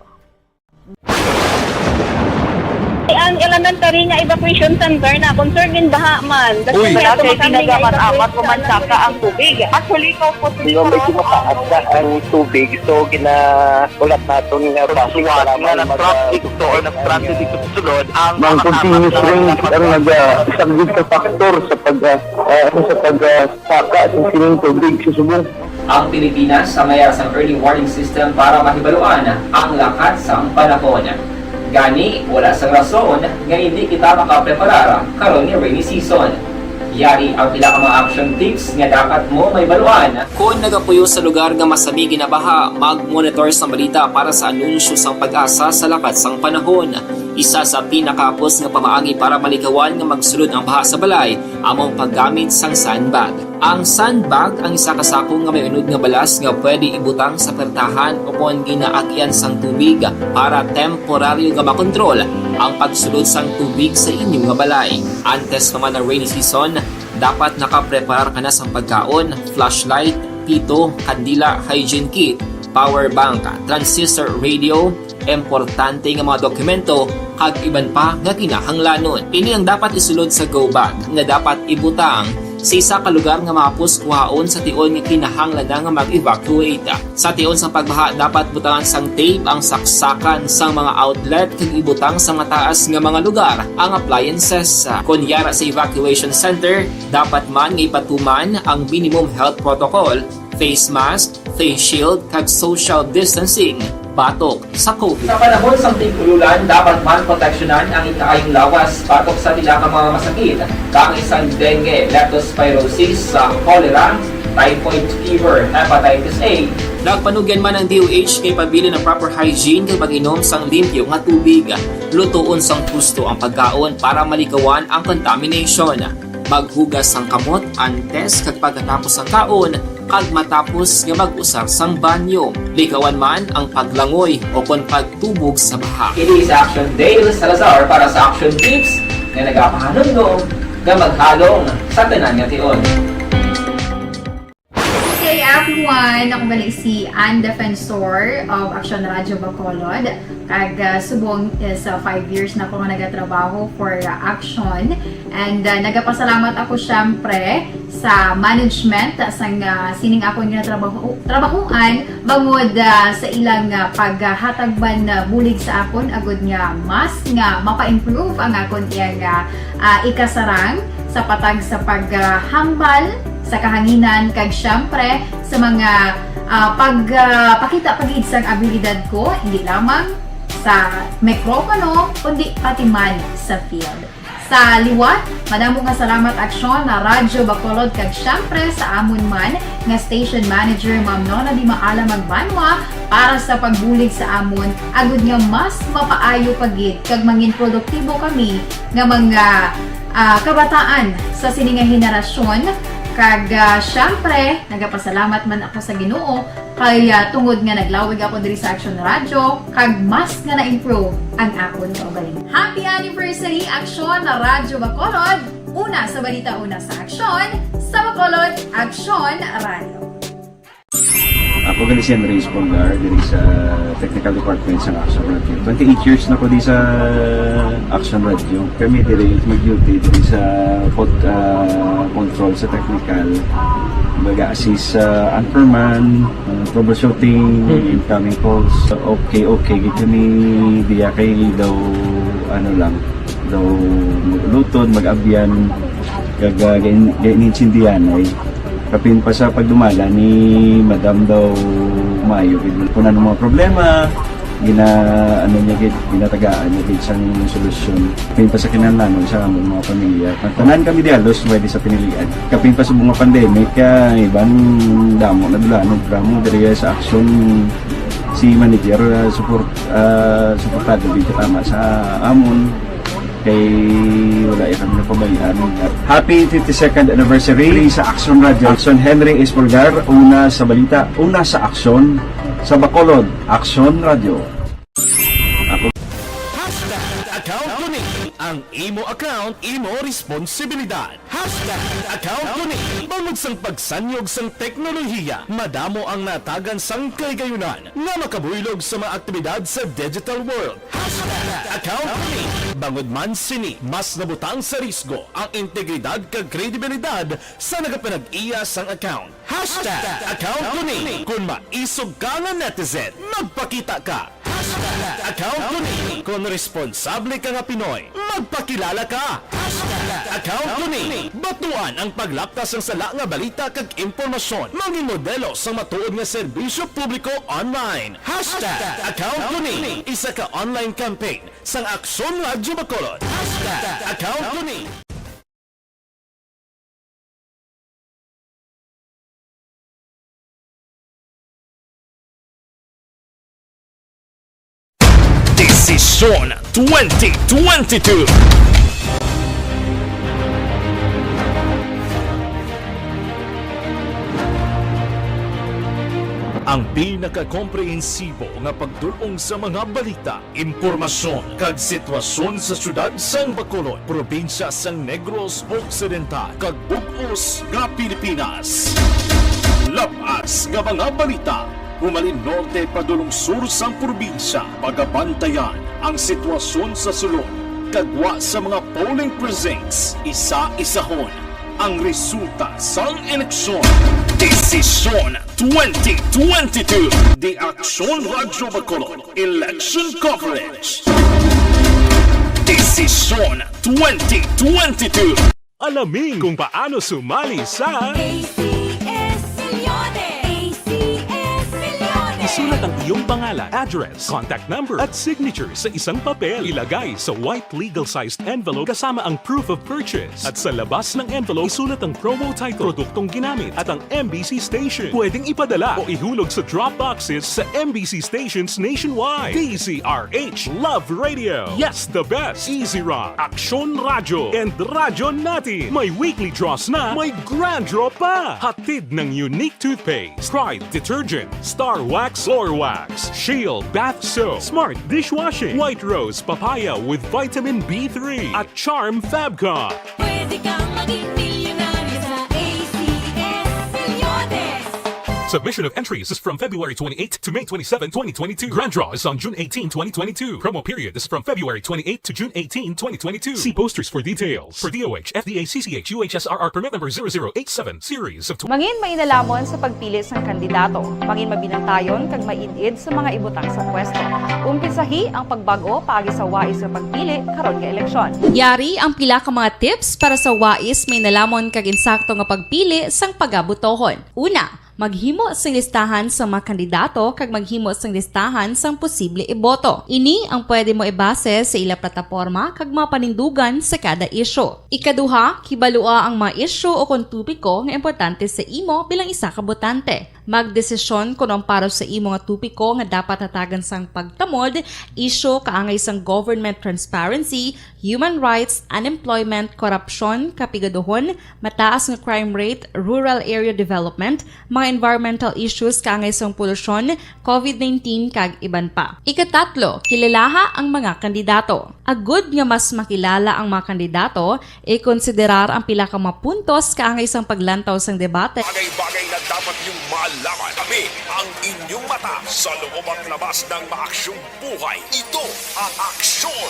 Ang elementary nga evacuation center na concern in baha man. Uy! Wala kay ginagamat-amat, kumansaka ang tubig. Actually, ikaw po, medyo mataas na ang tubig, so gina-, ulat naton nga basic nga nag-traffic to or nag-transit dito sa sulod ang mga continuous rain ang nag-, ah, isang big factor sa pag, ah, ah, sa pag, ah, saka sa sining tubig sa subong. Ang Pilipinas ang may sang early warning system para mahibaluan ang lakat sang panahon. Gani, wala sang rason nga hindi kita makapreparar karon nga rainy season. Yari ang pila ka mga action tips nga dapat mo mahibaluan. Kon nagapuyo sa lugar nga masami ginabaha, mag-monitor sang balita para sa anunsyo sang PAGASA sa lakat sang panahon. Isa sa pinakahapos nga pamaagi para malikawan nga magsulod ang baha sa balay amo ang paggamit sang sandbag. Ang sandbag ang isa ka sako nga may unod nga balas nga pwede ibutang sa pertahan o kon ginaagyan sang tubig para temporaryo nga makontrol ang pagsulod sang tubig sa inyo nga balay. Antes pa man ang rainy season, dapat nakapreparar ka na sang pagkaon, flashlight, pito, kandila, hygiene kit, power bank, transistor radio, importante nga mga dokumento, kag iban pa nga kinahanglanon. Ini ang dapat isulod sa go bag nga dapat ibutang sa isa ka lugar nga mahapos kuhaon sa tion nga kinahanglan na nga mag-evacuate. Sa tion sang pagbaha, dapat butangan sang tape ang saksakan sang mga outlet kag ibutang sa mataas nga mga lugar ang appliances. Kon yara sa evacuation center, dapat man nga ipatuman ang minimum health protocol, face mask, face shield, kag social distancing batok sa COVID. Sa panahon sang tig-ululan, dapat man proteksyonan ang ikaayong lawas batok sa pila ka mga masakit, kaangay sang dengue, leptospirosis, sa cholera, typhoid fever, hepatitis A. Nagpanugyan man ang D O H nga ipabilin ang proper hygiene kag pag-inom sang limpyo nga tubig. Lutoon sang husto ang pagkaon para malikawan ang contamination. Maghugas sang kamot antes kag pagkatapos sang kaon, kag matapos nga mag-usar sang banyo. Likawan man ang paglangoy o kon pagtubog sa baha. Ini si Action Dale Salazar para sa Action Tips nga nagapahanumdom nga maghalong sa tanan nga tion. Good day, everyone! Ako gali si Ann Defensor of Action Radio Bacolod. Kag, ah, subong is, ah, five years na ako nga nagatrabaho for, ah, Action. And, ah, nagapasalamat ako, syempre, sa management, ah, sang, ah, sining akon nga trabaho, trabahoan, bangod, ah, sa ilang, ah, paghatag man, ah, bulig sa akon, agud nga mas nga mapa-improve ang akon iyang, ah, ah, ikasarang sa patag sa paghambal sa kahanginan, kag, syempre, sa mga, ah, pag, ah, pakita pa gid sang abilidad ko, hindi lamang sa mikropono, kundi pati man sa field. Sa liwat, madamo nga salamat, Aksyon, na Radyo Bacolod, kag, syempre, sa amon man nga station manager, Ma'am Nona Di Maala Magbanwa, para sa pagbulig sa amon, agud nga mas mapaayo pa gid kag mangin produktibo kami nga mga, ah, kabataan sa sini nga henerasyon. Kag, ah, syempre, nagapasalamat man ako sa Ginoo kay, ah, tungod nga naglawig ako diri sa Action Radio, kag mas nga na-improve ang akon kaugalingon. Happy anniversary, Action Radyo Bacolod! Una sa balita, una sa aksyon, sa Bacolod, Action Radio. Ako gali si Andres Polgar, diri sa Technical Department sa Action Radio. Twenty-eight years na ko di sa Action Radio. Kami diri mag-duty diri sa pod-, ah, control sa technical. Baga assist sa anchorman, ah, troubleshooting, incoming calls. Okay, okay gid kami diya kay daw, ano lang, daw mag-ulutod, mag-abyan, kag, ah, gain-, gainintindihan ay. Kapin pa sa pagdumala ni Madam daw maayo gid. Kung ano mga problema, Gina-, ano niya gid, ginatagaan niya gid sang solusyon. Kapin pa sa kinahanglanon sa among mga pamilya. Tanan kami di halos pwede sa pinilian. Kapin pa sa mga pandemic, ah, iban damo na dulanon, programa diri sa Aksyon, si manager, ah, support, ah, suportado gid tama sa amon. Kay wala ya kami napabayaan. Happy fifty-second anniversary sa Aksyon Radio. Aksyon Henry Espolgar, una sa balita, una sa aksyon, sa Bacolod, Aksyon Radio. Ako. Hashtag account ko ni. Ang imo account, imo responsibilidad. Hashtag account ko ni. Bangod sang pagsanyog sang teknolohiya, madamo ang natagan sang kahigayonan nga makabuylog sa mga aktibidad sa digital world. Hashtag account ko ni. Bangod man sini, mas nabutang sa risgo ang integridad kag kredibilidad sa nagapanag-iya sang account. Hashtag account ko ni. Kon maisog ka nga netizen, magpakita ka. Hashtag account ko ni. Kon responsable ka nga Pinoy, magpakilala ka. Hashtag account ko ni. Batuan ang paglapta sang sala nga balita kag impormasyon. Mangin modelo sang matuod nga serbisyo publiko online. Hashtag account ko ni. Isa ka online campaign sang Aksyon Radyo Bacolod. Hashtag account ko ni. Desisyon twenty twenty-two. Ang pinakakomprehensibo nga pagdul-ong sa mga balita, impormasyon, kag sitwasyon sa siyudad sang Bacolod, probinsya sang Negros Occidental, kag bug-os nga Pilipinas. Lab-as nga mga balita, humalin norte padulong sur sang probinsya, pagabantayan ang sitwasyon sa sulod, kag gwa sa mga polling precincts, isa-isahon ang resulta sang eleksyon. Desisyon twenty twenty-two. The Aksyon Radyo Bacolod Election Coverage. Desisyon twenty twenty-two. Alamin kung paano sumali sa A C S Millones! A C S Millones! Isulat ang iyong pangalan, address, contact number, at signature sa isang papel. Ilagay sa white legal-sized envelope kasama ang proof of purchase. At sa labas ng envelope, isulat ang promo title, produktong ginamit, at ang M B C station. Pwedeng ipadala o ihulog sa drop boxes sa M B C stations nationwide. D Z R H Love Radio. Yes, the best. Easy Rock, Aksyon Radyo, and Radyo Natin. May weekly draws na, may grand draw pa. Hatid ng Unique Toothpaste, Pride Detergent, Star Wax Floor Wax, Shield Bath Soap, Smart Dishwashing, White Rose Papaya with Vitamin B three, at Charm Fabcon. Pwede kang maging milyonaryo sa A C S Millones. Submission of entries is from February twenty-eighth to May twenty-seven, twenty twenty-two. Grand draw is on June eighteen, twenty twenty-two. Promo period is from February twenty-eighth to June eighteen, twenty twenty-two. See posters for details. For D O H, F D A, C C H, U H S R R permit number zero zero eight seven, series of tw- Mangin mainalamon sa pagpili sang kandidato. Mangin mabinantayon kag maid-id sa mga ibutang sa pwesto. Umpisahi ang pagbag-o paagi sa wais nga pagpili karon nga eleksyon. Yari ang pila ka mga tips para sa wais, mainalamon kag insakto nga pagpili sang pagabotohon. Una, maghimo sing listahan sa mga kandidato kag maghimo sing listahan sang posible iboto. Ini ang pwede mo ibase sa ila plataporma kag mga panindugan sa kada isyu. Ikaduha, kibalua ang mga isyu o kon topiko nga importante sa imo bilang isa ka botante. Magdesisyon kon ang para sa imo nga topiko nga dapat hatagan sang pagtamod, isyu kaangay sang government transparency, human rights, unemployment, korupsyon, kapigaduhon, mataas nga crime rate, rural area development, mga environmental issues kaangay sang polusyon, covid nineteen, kag iban pa. Ikatatlo, kilalaha ang mga kandidato. Agud nga mas makilala ang mga kandidato, ikonsiderar ang pila ka mga puntos kaangay sang paglantaw sang debate. Bagay-bagay na dapat niyong malaman. Kami ang inyong mata sa loob at labas ng maaksyong buhay. Ito ang Aksyon,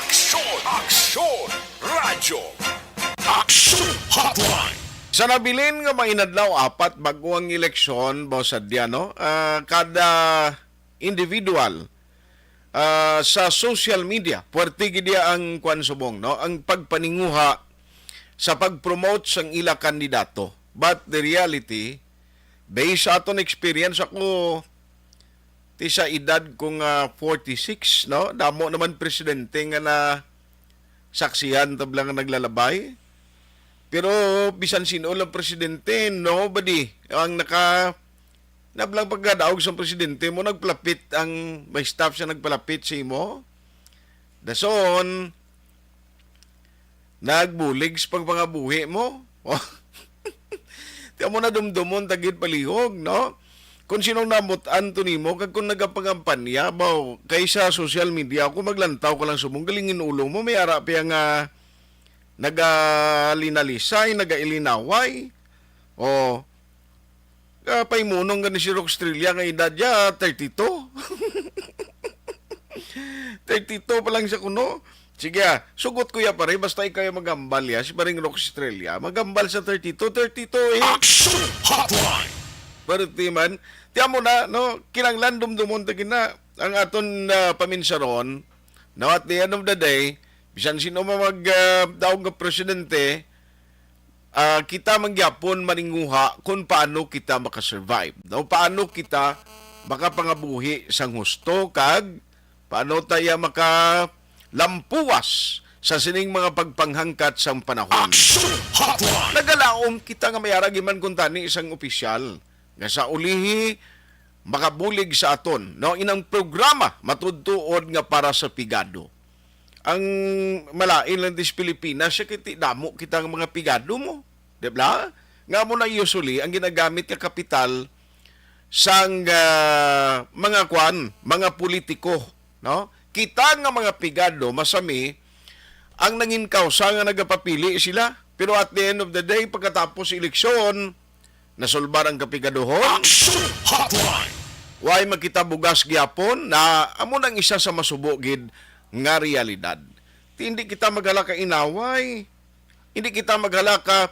Aksyon, Aksyon Radyo. Aksyon Hotline. Sa nabilin nga mga inadlaw, apat bag-o ang eleksyon, Boss Adriano, ah, kada individual, ah, sa social media, puwerte gid iya ang kwan subong, no? Ang pagpaninguha sa pag-promote sang ila kandidato. But the reality, based sa aton experience, ako, Ti sa edad ko nga forty-six, no? Damo naman presidente nga na saksihan tabla nga naglalabay. Pero bisan sino lang presidente, nobody ang naka nablang pagkadaog sa presidente mo, nagpalapit ang may staff siya nagpalapit sa imo. Dason, nagbulig sa pagpangabuhi mo. Ti amo na dumdumon tagid palihog, no? Kung sinong namutan to nimo, kag kung nagapangampanya, baw, kay sa social media, kung maglantaw ka lang subong, galingin ulo mo, may ara pa nga nagalinalisay, nagailinaway. O, ah, paimunong gani si Rock Estrella nga edad niya, thirty-two. Thirty-two pa lang siya kuno. Sige, ah, sugot ko ya, pare, basta ikaw yung maghambal ya, si paring Rock Estrella, maghambal sa thirty-two, thirty-two, eh. Action Hotline! Pero ti man, ti amo na, no, kinanglan dumdumon ta gina ang aton, ah, paminsaron. Now, at the end of the day, bisan sino man mag, ah, daog nga presidente, ah, kita man gyapon maninguha kung paano kita makasurvive, no? Paano kita makapangabuhi sang husto kag paano tayo makalampuwas sa sining mga pagpanghangkat sang panahon. Action Hotline! Nagalaom kita nga may aragi man kuntani isang opisyal nga sa ulihi makabulig sa aton, no? Inang programa matudtuod nga para sa pigado. Ang malain lang dis Pilipinas, siya kiti damo kita nga mga pigado mo, di ba? Nga mo na usually ang ginagamit nga kapital sang, ah, mga kwan, mga politiko, no? Kita nga mga pigado, masami, ang nangin kausa nga nagapapili sila. Pero at the end of the day, pagkatapos eleksyon, nasulbar ang kapigaduhon. Action Hotline! Way makita bugas gyapon na amo nang isa sa masubo gid nga realidad. Ti hindi kita maghala ka inaway, hindi kita maghala ka,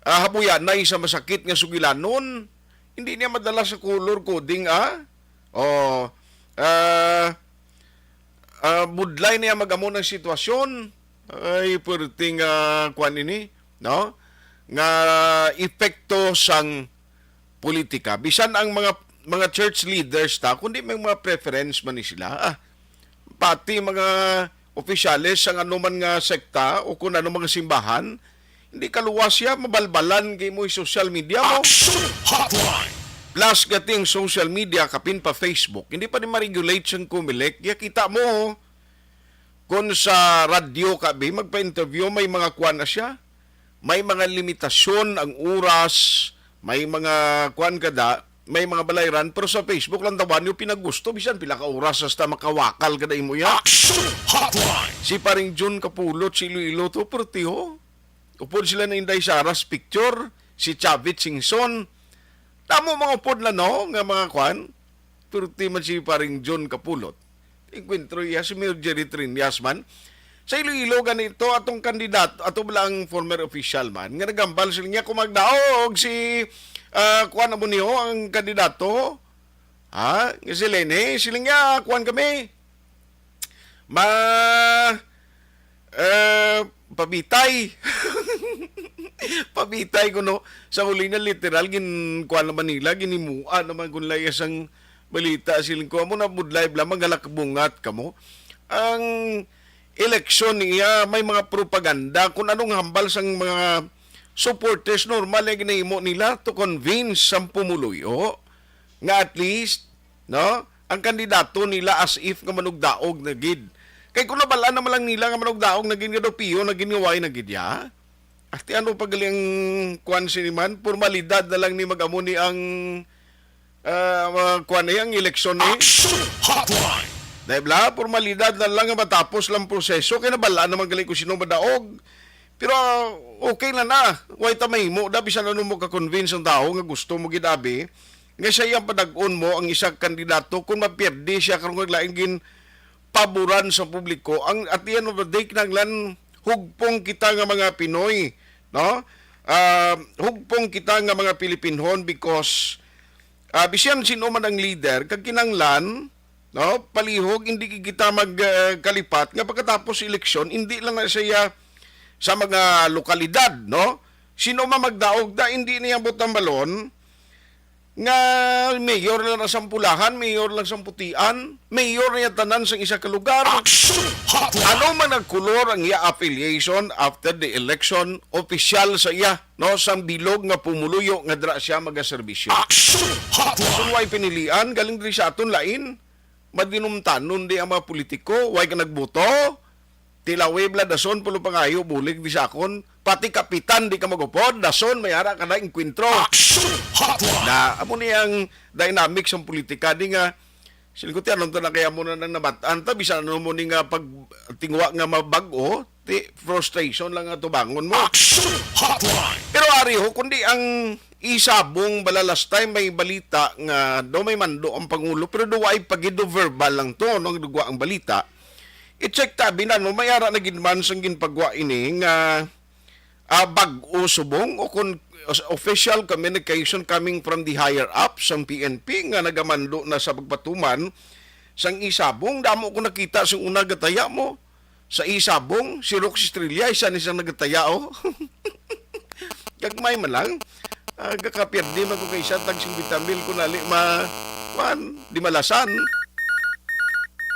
ah, habuyanay sa masakit nga sugilanon. Hindi niya madala sa color coding, ah. O, ah, ah, budlay niya mag-amo ng sitwasyon. Ay, perting, ah, kwan ini, no? Nga epekto sang politika. Bisan ang mga, mga church leaders ta, kundi may mga preference man ni sila. Ah, pati mga opisyales sang anuman nga sekta o kung ano mga simbahan, hindi kaluwas siya, mabalbalan kay mo social media mo. Action Hotline! Plus, gating social media, kapin pa Facebook, hindi pa ni ma-regulate sang Comelec. Ya kita mo, kung sa radyo ka, bi, magpa-interview, may mga kwan na siya. May mga limitasyon ang oras, may mga kwan ka da, may mga balayran, pero sa Facebook lang tawan niyo pinaggusto, bisan pila ka oras hasta makawakal ka da imo ya. Action Hotline! Si paring Jun Kapulot, si Iloilo to, pertiho. Upod sila na Inday Saras picture, si Chavit Singson. Damo mga upod na, no, nga mga kwan. Perti man si paring Jun Kapulot. Enkwentro iya si Mayor Jerry Triñas man. Sa Iloilo ganito, atong kandidato, ato bala ang former official man, nga nagambal sila niya kung magdaog si, ah, kuwan na mo niyo, ang kandidato. Ha? Nga si Lene, sila niya, kuwan kami. Ma, eh, pabitay. Pabitay ko, no. Sa huli na literal, gin, kuwan naman nila, ginimua naman kung layas ang balita. Siling ko, amo na budlay, bla, maghalakbungat kamo. Ang eleksyon niya, may mga propaganda. Kung anong hambal sang mga supporters, normal na ginahimo nila to convince ang pumuluyo nga at least, no, ang kandidato nila as if nga manugdaog na gid. Kay kung nabal-an naman lang nila nga manugdaog na gid, nga daw piyo na gid, nga way na gid ya. Ati ano pa gali ang kwan sini man, formalidad na lang ni mag-amo ni ang, ah, mga kwan ni ang eleksyon ni. Action Hotline! Dahil bla, formalidad na lang nga matapos lang proseso, kay nabal-an naman gali kung sino madaog. Pero, ah, okay na na. Way ta mahimo da, bisan ano mo ka-convince ang tao nga gusto mo gid abi, nga siya iyang padag-on mo ang isa ka kandidato kung mapiyerde siya karon kag lain gin paboran sa publiko. Ang, at the end of the day, kinahanglan hugpong kita nga mga Pinoy, no? Ah, hugpong kita nga mga Pilipinhon because, ah, bisan sino man ang leader, kag kinahanglan, no, palihog, hindi kita mag, ah, kalipat nga pagkatapos eleksyon, hindi lang na siya sa mga lokalidad, no? Sino man magdaog da, hindi niya butang balon, nga mayor lang na sang pulahan, mayor lang sang putian, mayor niya tanan sang isa ka lugar. Action Hotline! Ano man ang kulor ang iya affiliation after the election, opisyal sa iya, no, sang bilog nga pumuluyo nga dira siya magaserbisyo. Action Hotline! Kung way pinilian, galing diri sa aton lain, madinumtanon di ang mga politiko, way ka nagboto, Tilawib la dason, pulo pangayo, bulig di sa akon. Pati kapitan di ka magupod, dason may ara ka na engkwentro. Action Hotline! Na, amo ni ang dynamics sang politika di nga, siling ko, ti, anong to na kaya mo na nang nabat-an ta, bisan ano mo ni nga pag tingwa nga mabag-o, ti, frustration lang ang tubangon mo. Action Hotline! Pero ari ho, kundi ang isabong bala last time may balita nga daw may mando ang Pangulo, pero daw ay pagido verbal lang to, no, ang dugwa ang balita. I-check tabi na, no, may ara na gid man sang ginpagwa ini nga, ah, bag-o subong o kon official communication coming from the higher up sang P N P nga nagamando na sa pagpatuman sang isabong. Damo ko nakita sang una gataya mo sa isabong, si Rox Estrella, isa ni sang nagataya, oh. Gagmay man lang. Ah, gakapierde man ko kay isa, tag singkwenta mil ko nali ma-, kuan, di malasan.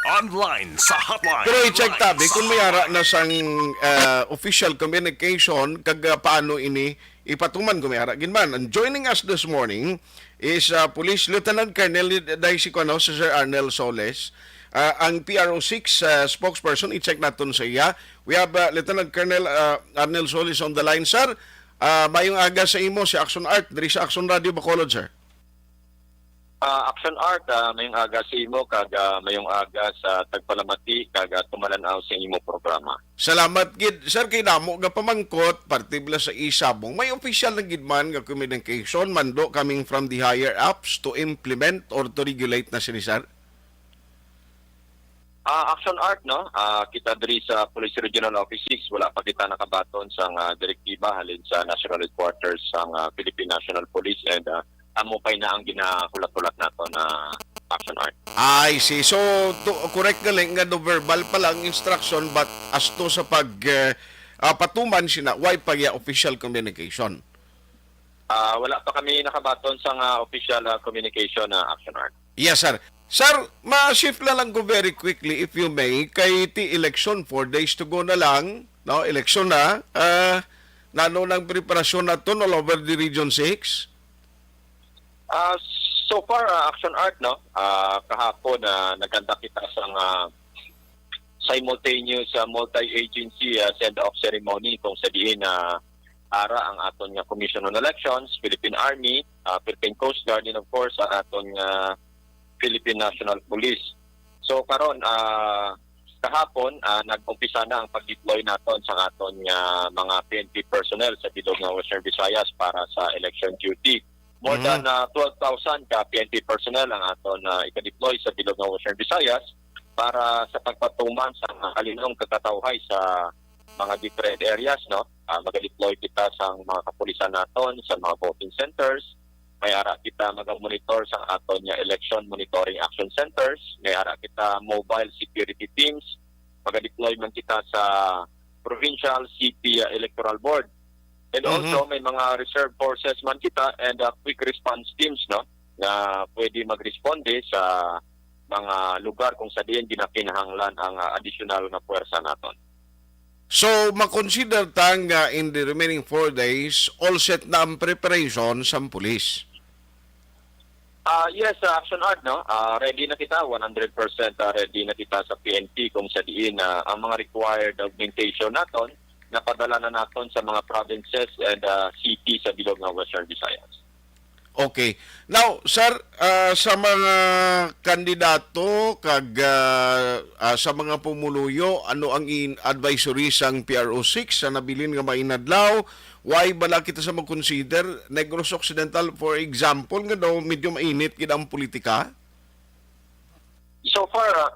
Online sa Hotline. Pero i-check tabi kung may ara na sang, ah, official communication kag, ah, paano ini ipatuman kung may ara gid man. And joining us this morning is, ah, Police Lieutenant Colonel Daisy Cono, si Sir Arnel Soles, ah, ang P R O six, ah, spokesperson. I-check naton sa iya. We have, ah, Lieutenant Colonel, ah, Arnel Soles on the line, sir. Ah, mayong aga sa imo, si Action Art, diri sa Action Radio Bacolod, sir. Ah, Action Art, ah, mayong aga sa imo, kag, ah, mayong aga sa tagpalamati, kag, ah, tumalan-aw sa imo programa. Salamat gid, sir, kay damo nga pamangkot, parte bala sa isabong. May opisyal na gid man nga communication, mando coming from the higher ups to implement or to regulate na sini, sir? Ah, Action Art, no? Ah, kita diri sa Police Regional Office six, wala pa kita nakabaton sang, ah, direktiba halin sa National Headquarters sang, ah, Philippine National Police, and, ah, amo pa ina ang ginahulat-hulat nato na Action Art. I see. So, to, correct na lang nga do verbal pa lang instruction, but as to sa pag, eh, ah, patuman sina, why pa ya official communication? Ah, wala pa kami nakabaton sang, ah, official, ah, communication na Action Art. Yes, sir. Sir, ma-shift na lang ko very quickly, if you may, kay ti election, four days to go na lang, no? Election na. Ah, nano nang preparasyon naton all over the Region six? Ah, so far, ah, Action Art, no? Ah, kahapon, ah, nagkanta kita sang, ah, simultaneous, ah, multi-agency, ah, send-off ceremony kung sa diin, ah, ara ang aton nga Commission on Elections, Philippine Army, ah, Philippine Coast Guard, and of course, ang aton nga Philippine National Police. So, karon, ah, kahapon, ah, nag-umpisa na ang pag-deploy naton sa aton nga mga P N P personnel sa bilog nga Western Visayas para sa election duty. More Mhm. than, ah, twelve thousand ka P N P personnel ang aton, ah, ika-deploy sa bilog nga Western Visayas para sa pagpatuman sa mga kalinong kag katawhay sa mga different areas, no? Ah, maga-deploy kita sa mga kapulisan naton sa mga voting centers. May ara kita maga-monitor sa aton nga election monitoring action centers. May ara kita mobile security teams. Maga-deploy man kita sa provincial, city, ah, electoral board. And Mhm. also, may mga reserve forces man kita and, ah, quick response teams, no, nga pwede magresponde sa mga lugar kung sa diin ginakinahanglan ang, ah, additional nga puwersa naton. So, makonsider ta nga in the remaining four days, all set na ang preparation sa pulis? Ah, yes, ah, Action Art, no? Ah, ready na kita, one hundred percent, ah, ready na kita sa P N P kung sa diin, ah, ang mga required augmentation naton, napadala na naton sa mga provinces and, ah, city sa bilog nga Western Visayas. Okay. Now, sir, ah, sa mga kandidato kag, ah, ah, sa mga pumuluyo, ano ang in-, advisory sang P R O six sa nabilin nga mainadlaw? Why bala kita sa mag-consider Negros Occidental, for example, nga daw medyo mainit gid ang politika? So far, ah,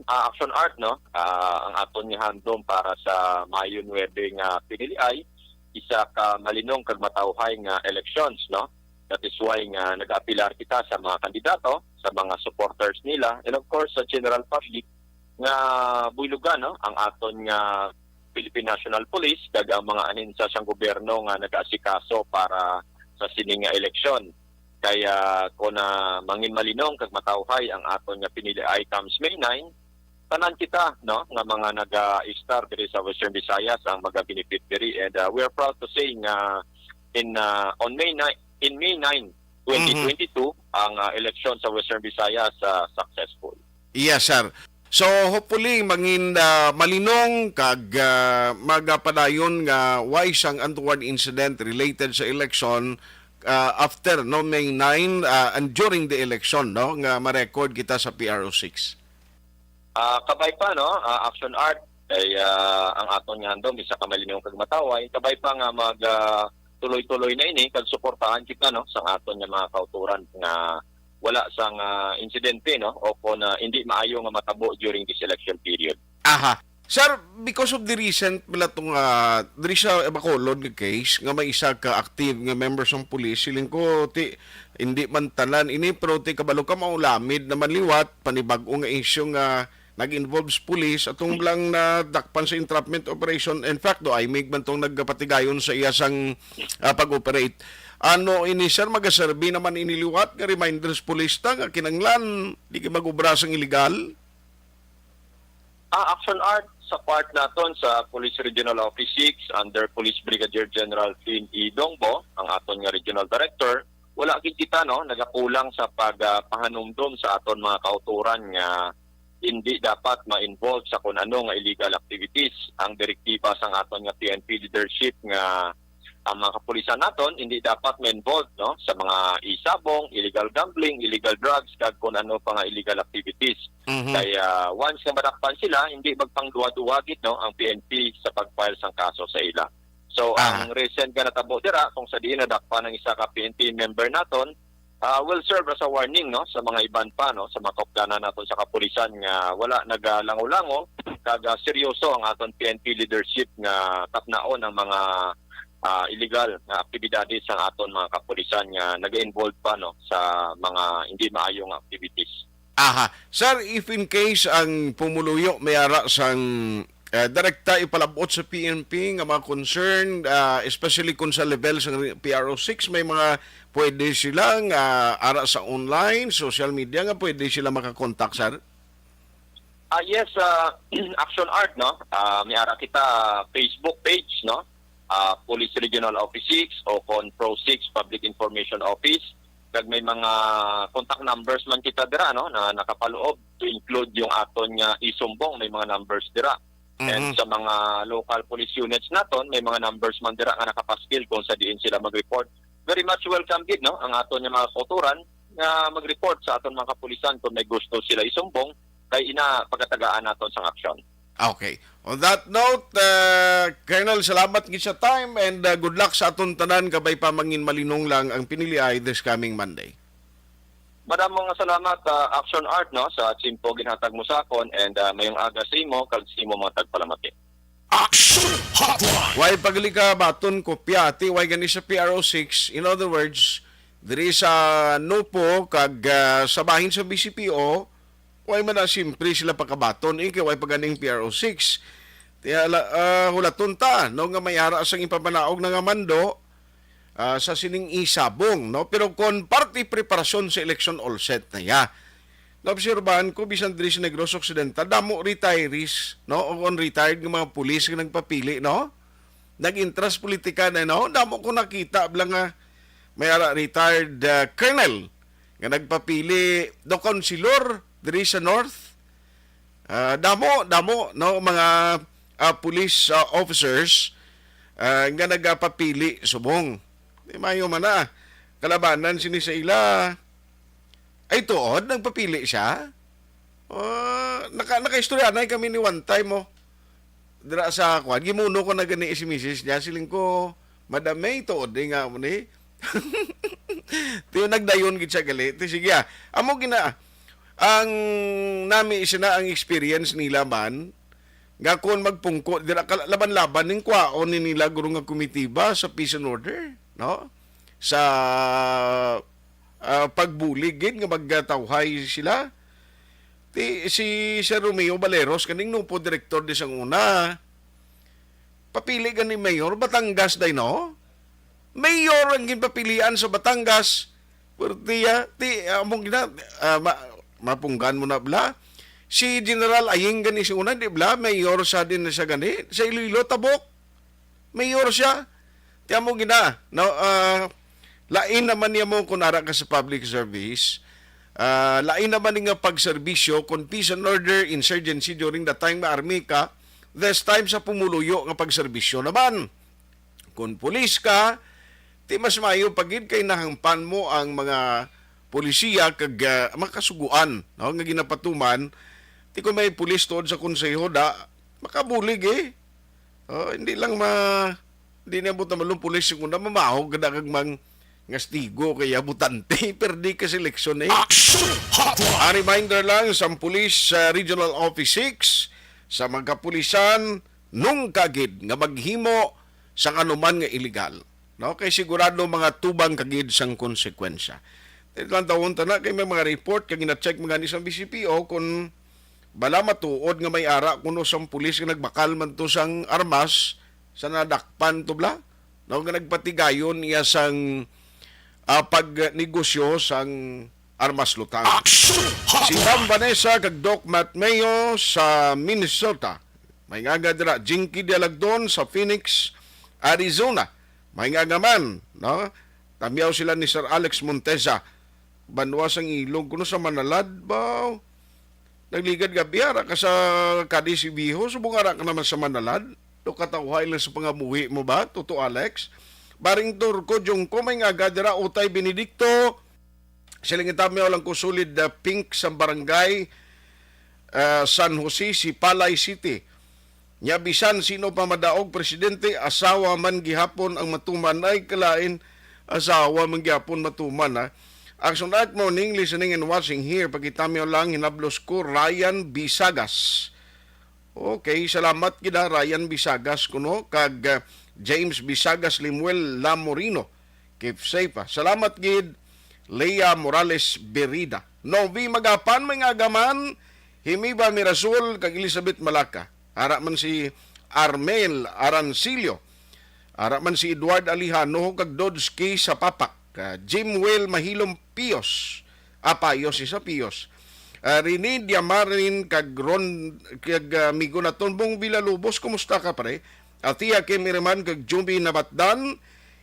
ah, Action Art, no? Ah, ang aton nga handom para sa Mayo nuebe nga piniliay, isa ka malinong kag matawhay nga elections, no? That is why nga nag-apilar kita sa mga kandidato, sa mga supporters nila, and of course sa general public nga buylogan, no, ang aton nga Philippine National Police kag ang mga ahensya sang gobyerno nga nagaasikaso para sa sini nga eleksyon. Kaya kung, ah, mangin malinong kag matawhay ang aton nga pinili ay comes May nine, tanan kita, no, nga mga naga-istar diri sa Western Visayas ang maga-benefit diri. And, ah, we are proud to say nga in, ah, on May nine, in May nine, Mhm. twenty twenty-two, ang, ah, eleksyon sa Western Visayas, ah, successful. Yes, sir. So, hopefully, mangin, ah, malinong kag, ah, magapadayon nga way sang untoward incident related sa election, ah, after, no, May nine, ah, and during the election, no, nga ma-record kita sa P R O six. Ah, kabay pa, no, ah, Action Art, kay, ah, ang aton nga handom isa ka malinong kag matawhay, kabay pa nga mag, ah, tuloy-tuloy na ini kag suportahan kita, no, sa aton nga mga kauturan nga wala sang, ah, insidente, no, o kung, ah, hindi maayo nga matabo during this election period. Aha. Sir, because of the recent pala tong, ah, diri sa Bacolod nga case nga may isa ka active nga member sang pulis, siling ko ti hindi man tanan ini, pero ti kabalo ka maulamid naman liwat panibag-o nga issue nga nag-involve sa pulis atong lang nadakpan sa entrapment operation. In fact, do I mig man tong nagpatigayon sa iya sang, ah, pag-operate. Ano ini, sir, magaserbi naman ini liwat nga reminder sa pulis ta nga kinanglan di ka mag-obra sang illegal? Ah, Action Art, sa part naton sa Police Regional Office six under Police Brigadier General Flynn E. Dongbo, ang aton nga Regional Director, wala gid kita, no, nagakulang sa pag, ah, pahanumdom sa aton mga kauturan nga hindi dapat ma-involve sa kun ano nga illegal activities. Ang direktiba sang aton nga P N P leadership nga ang mga kapulisan naton hindi dapat ma-involve, no, sa mga isabong, illegal gambling, illegal drugs, kag kun ano pa nga illegal activities. Mhm. Kaya once nga madakpan sila, hindi magpangduwa-duwa gid, no, ang P N P sa pag-file sang kaso sa ila. So, Aha. ang recent nga natabo dira, kung sa diin nadakpan ang isa ka P N P member naton, ah, will serve as a warning, no, sa mga iban pa, no, sa mga kaupdanan naton sa kapulisan nga wala nagalango-lango kag, ah, seryoso ang aton P N P leadership nga tapnaon ang mga, ah, illegal nga aktibidades sang aton mga kapulisan nga naga-involve pa, no, sa mga hindi maayo nga activities. Aha. Sir, if in case ang pumuluyo may ara sang, eh, direkta ipalabot sa P N P nga mga concern, ah, especially kung sa level sa P R O six, may mga pwede sila nga ara sa online, social media nga pwede sila makakontak, sir? Ah, yes, ah, Action Art, no? Ah, may ara kita Facebook page, no? Ah, Police Regional Office six o kon Pro six Public Information Office. Kag may mga contact numbers man kita dira, no, na nakapaloob to include yung aton nga isumbong, may mga numbers dira. And Mhm. sa mga local police units naton, may mga numbers man dira nga nakapaskil kung sa diin sila mag-report. Very much welcome gid, no, ang aton nga mga kauturan nga mag-report sa aton mga kapulisan kung may gusto sila isumbong, kay ina pagatagaan naton sang aksyon. Okay. On that note, uh, Colonel, salamat gid sa time and, uh, good luck sa aton tanan. Kabay pa, mangin malinong lang ang piniliay this coming Monday. Madamo nga salamat, uh, Action Art, no, sa tiyempo ginhatag mo sa akon, and, uh, mayong aga sa imo kag sa imo mga tagpalamati. Action Hotline. Way pagli ka baton kopya, ti way gani sa P R O six. In other words, diri sa NOPO kag, uh, sa bahin sa B C P O, way man na simpre sila pakabaton, eh, kay way pa ganing P R O six. Tiya la-, ah, hulaton ta, no, nga may ara sang ipapanaog na nga mando, ah, sa sining isabong, no? Pero kon parte preparasyon sa eleksyon, all set na ya. Naobserbahan ko, bisan diri sa Negros Occidental, damo retirees, no? O kon retired nga mga pulis nga nagpapili, no? Nag-intras politika na, no? Damo ko nakita, bala nga may ara retired, ah, colonel nga nagpapili do councilor diri sa North. Ah, damo, damo, no, mga, ah, police, ah, officers, ah, nga nagapapili subong. Di mayo man na. Kalabanan sini sa ila. Ay, tuod, nagpapili siya? Ah, naka-, nakaistorya na kami ni one time, oh. Dira sa kwan, gimuno ko na gani si misis niya, siling ko, "Madam May, tuod, eh, nga mo ni." Tiyo, nagdayon gid siya gali. Ti, sige, ah. Amo gina, ang nami sina ang experience nila man, nga kon magpungko, dira ka laban-laban ning kwaon ni nila guro nga komitiba sa peace and order, no? Sa, ah, pagbulig gid nga magtawhay sila. Ti, si Sir Romeo Baleros, kaning NOPO direktor di sang una, papili gani mayor, Batangas day, no? Mayor ang ginpapilian sa Batangas, Purtiya, ti, amo gina, ah, ma-, mapunggan mo na bala. Si General Aying gani si una, di bala? Mayor sa din na siya gani. Sa Iloilo, tabok. Mayor siya. Ti amo gina, no, ah, lain naman niya mo kung ara ka sa public service. Ah, lain naman ni nga pagserbisyo kung peace and order, insurgency during the time nga army ka, this time sa pumuluyo nga pagserbisyo naman. Kung pulis ka, ti mas maayo pa gid kay nahangpan mo ang mga polisiya kag, ah, makasuguan, no, nga ginapatuman. Ti kung may pulis tuod sa konseho da, makabulig eh. Oh, hindi lang ma-, hindi na buta malong pulis yung una, mamahog ka na kag mang ngastigo kaya butante, perdi ka sa eleksyon eh. Action Hotline! A reminder lang sa police sa Regional Office six, sa mga kapulisan, nung kagid nga maghimo sa kanuman nga illegal. No? Kay sigurado mga tubang kagid sang konsekwensya. Ito lang tawon tana kay may mga report kag gina-check mga ni sa B C P O kung bala matuod nga may ara kuno sang pulis nga nagbakal man to sang armas sa nadakpan to bla. No, nga nagpatigayon iya sang, ah, pagnegosyo sang armas lutang. Action! Si Ma'am Vanessa kag Doc Matt Mayo sa Minnesota. May nga dira, Jinky Dialagdon sa Phoenix, Arizona. May nga man, no? Tamyaw sila ni Sir Alex Montesa. Banwa sang Ilog, kuno sa Manalad, baw. Nagligad gabi, ara ka sa Cadiz Viejo, subong ara ka naman sa Manalad. Do katawhay lang sa pangamuhi mo ba, Toto Alex? Baring Turco, Jungko, may nga dira, Utay Benedicto. Siling itami lang ko solid, ah, pink sa barangay, ah, San Jose, Sipalay City. Nya bisan sino pa madaog presidente, asawa man gihapon ang matuman. Ay, kalain, asawa man gihapon matuman, ha. Action Art Morning, listening and watching here. Pakita mi lang, hinablos ko, Ryan Bisagas. Okay, salamat gid, ha, Ryan Bisagas kuno, kag, ah, James Bisagas Limuel Lamorino. Keep safe, ha. Salamat gid, Lea Morales Berida. Novi Magapan, may nga agaman, Himiba Mirasol, kag Elizabeth Malaka. Ara man si Armel Arancillo. Ara man si Edward Alejano kag Dodski sa Papak. Ah, Jim Will Mahilom Pios. Ah, Payos, isa Pios. Ah, Rene Diamarin kag Ron, kag, ah, amigo naton Bong Villalobos, kumusta ka, pre? Atia Kim Iriman kag Jumbi Nabatdan,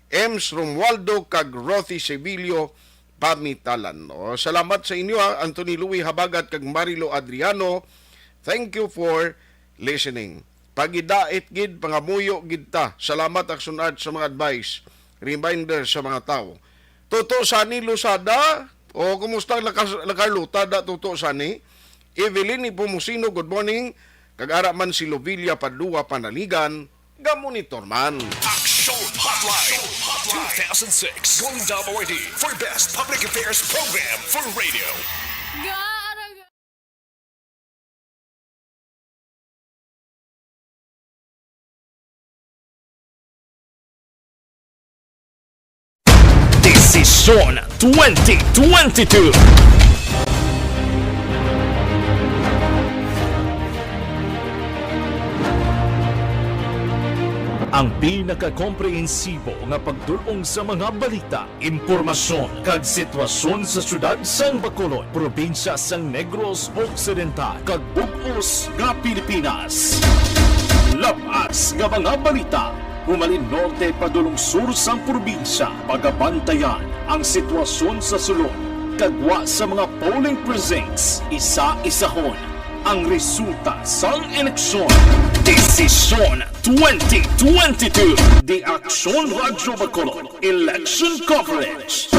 Ems Romualdo kag Rothy Sevillo Pamitalan. O, salamat sa inyo, ha, Anthony Louis Habagat kag Marilo Adriano. Thank you for listening. Pagidait gid, pangamuyo gid ta. Salamat, Action Art, sa mga advice, reminder sa mga tawo. Toto Sani Losada, o kumusta la Car-, la Carlota da, Toto Sani? Evelyn Ipomusino, good morning. Kag ara man si Lovilia Padua Panaligan, gamonitor man. Action Hotline two thousand six Golden Dome Awardee for Best Public Affairs Program for Radio. Desisyon twenty twenty-two. Ang pinakakomprehensibo nga pagdul-ong sa mga balita, impormasyon, kag sitwasyon sa siyudad sang Bacolod, probinsya sang Negros Occidental, kag bug-os nga Pilipinas. Lab-as nga mga balita, humalin norte padulong sur sang probinsya, pagabantayan ang sitwasyon sa sulod, kag gwa sa mga polling precincts, isa-isahon ang resulta sang eleksyon. Desisyon twenty twenty-two, The Action Radyo Bacolod Election Coverage.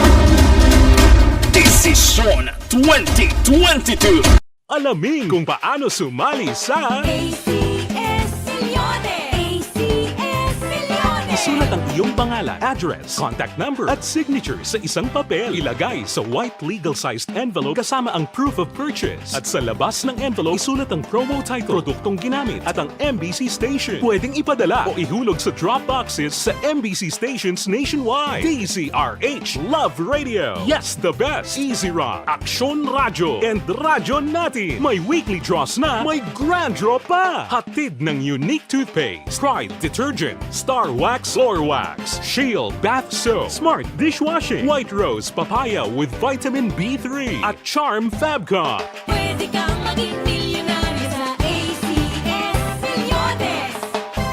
Desisyon twenty twenty-two. Alamin kung paano sumali sa A C S Millones! A C S Millones! Isulat ang iyong pangalan, address, contact number, at signature sa isang papel. Ilagay sa white legal-sized envelope kasama ang proof of purchase. At sa labas ng envelope, isulat ang promo title, produktong ginamit, at ang M B C station. Pwedeng ipadala o ihulog sa drop boxes sa M B C stations nationwide. D Z R H Love Radio. Yes, the best. Easy Rock, Action Radyo, and Radyo Natin. May weekly draws na, may grand draw pa. Hatid ng Unique Toothpaste, Pride Detergent, Star Wax Clorox, Shield Bath Soap, Smart Dishwashing, White Rose Papaya with Vitamin B three, at Charm Fabcon. Pwede kang maging milyonaryo sa A C S Milyones.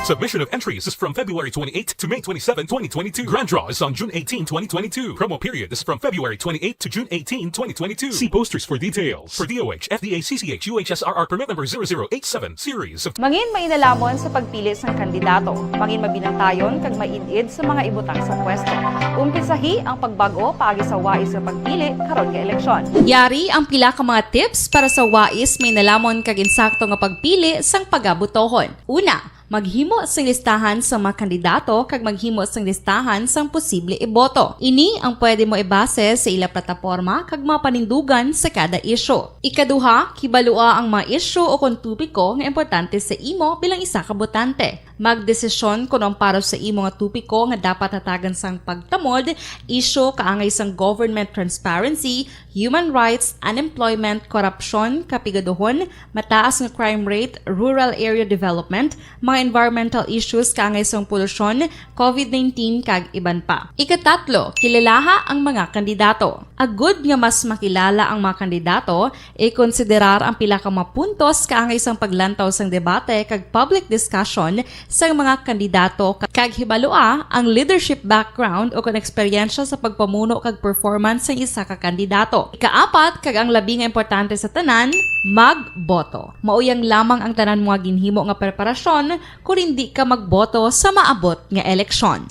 Submission of entries is from February twenty-eighth to May twenty-seven, twenty twenty-two. Grand draw is on June eighteen, twenty twenty-two. Promo period is from February twenty-eighth to June eighteen, twenty twenty-two. See posters for details. For D O H, F D A C C H U H S R R permit number zero zero eight seven, series of Mangin mainalhamon sa pagpili sang kandidato. Mangin mabinantayon kag maid-id sa mga ibutang sa pwesto. Umpisahi ang pagbag-o paagi sa wais nga pagpili karon nga eleksyon. Yari ang pila ka mga tips para sa wais, mainalhamon kag insakto nga pagpili sang pagabotohon. Una, maghimo sing listahan sa mga kandidato kag maghimo sing listahan sang posible iboto. Ini ang pwede mo ibase sa ila plataporma kag mga panindugan sa kada isyu. Ikaduha, kibalua ang mga isyu o kon topiko nga importante sa imo bilang isa ka botante. Magdesisyon kon ang para sa imo nga topiko nga dapat hatagan sang pagtamod, isyu kaangay sang government transparency, human rights, unemployment, korupsyon, kapigaduhon, mataas nga crime rate, rural area development, mga environmental issues kaangay sang polusyon, covid nineteen, kag iban pa. Ikatatlo, kilalaha ang mga kandidato. Agud nga mas makilala ang mga kandidato, ikonsiderar ang pila ka mga puntos kaangay sang paglantaw sang debate kag public discussion sang mga kandidato, ka-, kag hibalua ang leadership background o kon eksperyensya sa pagpamuno kag performance sang isa ka kandidato. Ikaapat, kag ang labi nga importante sa tanan, magboto. Mauyang lamang ang tanan mo nga ginhimo nga preparasyon kon indi ka magboto sa maabot nga eleksyon.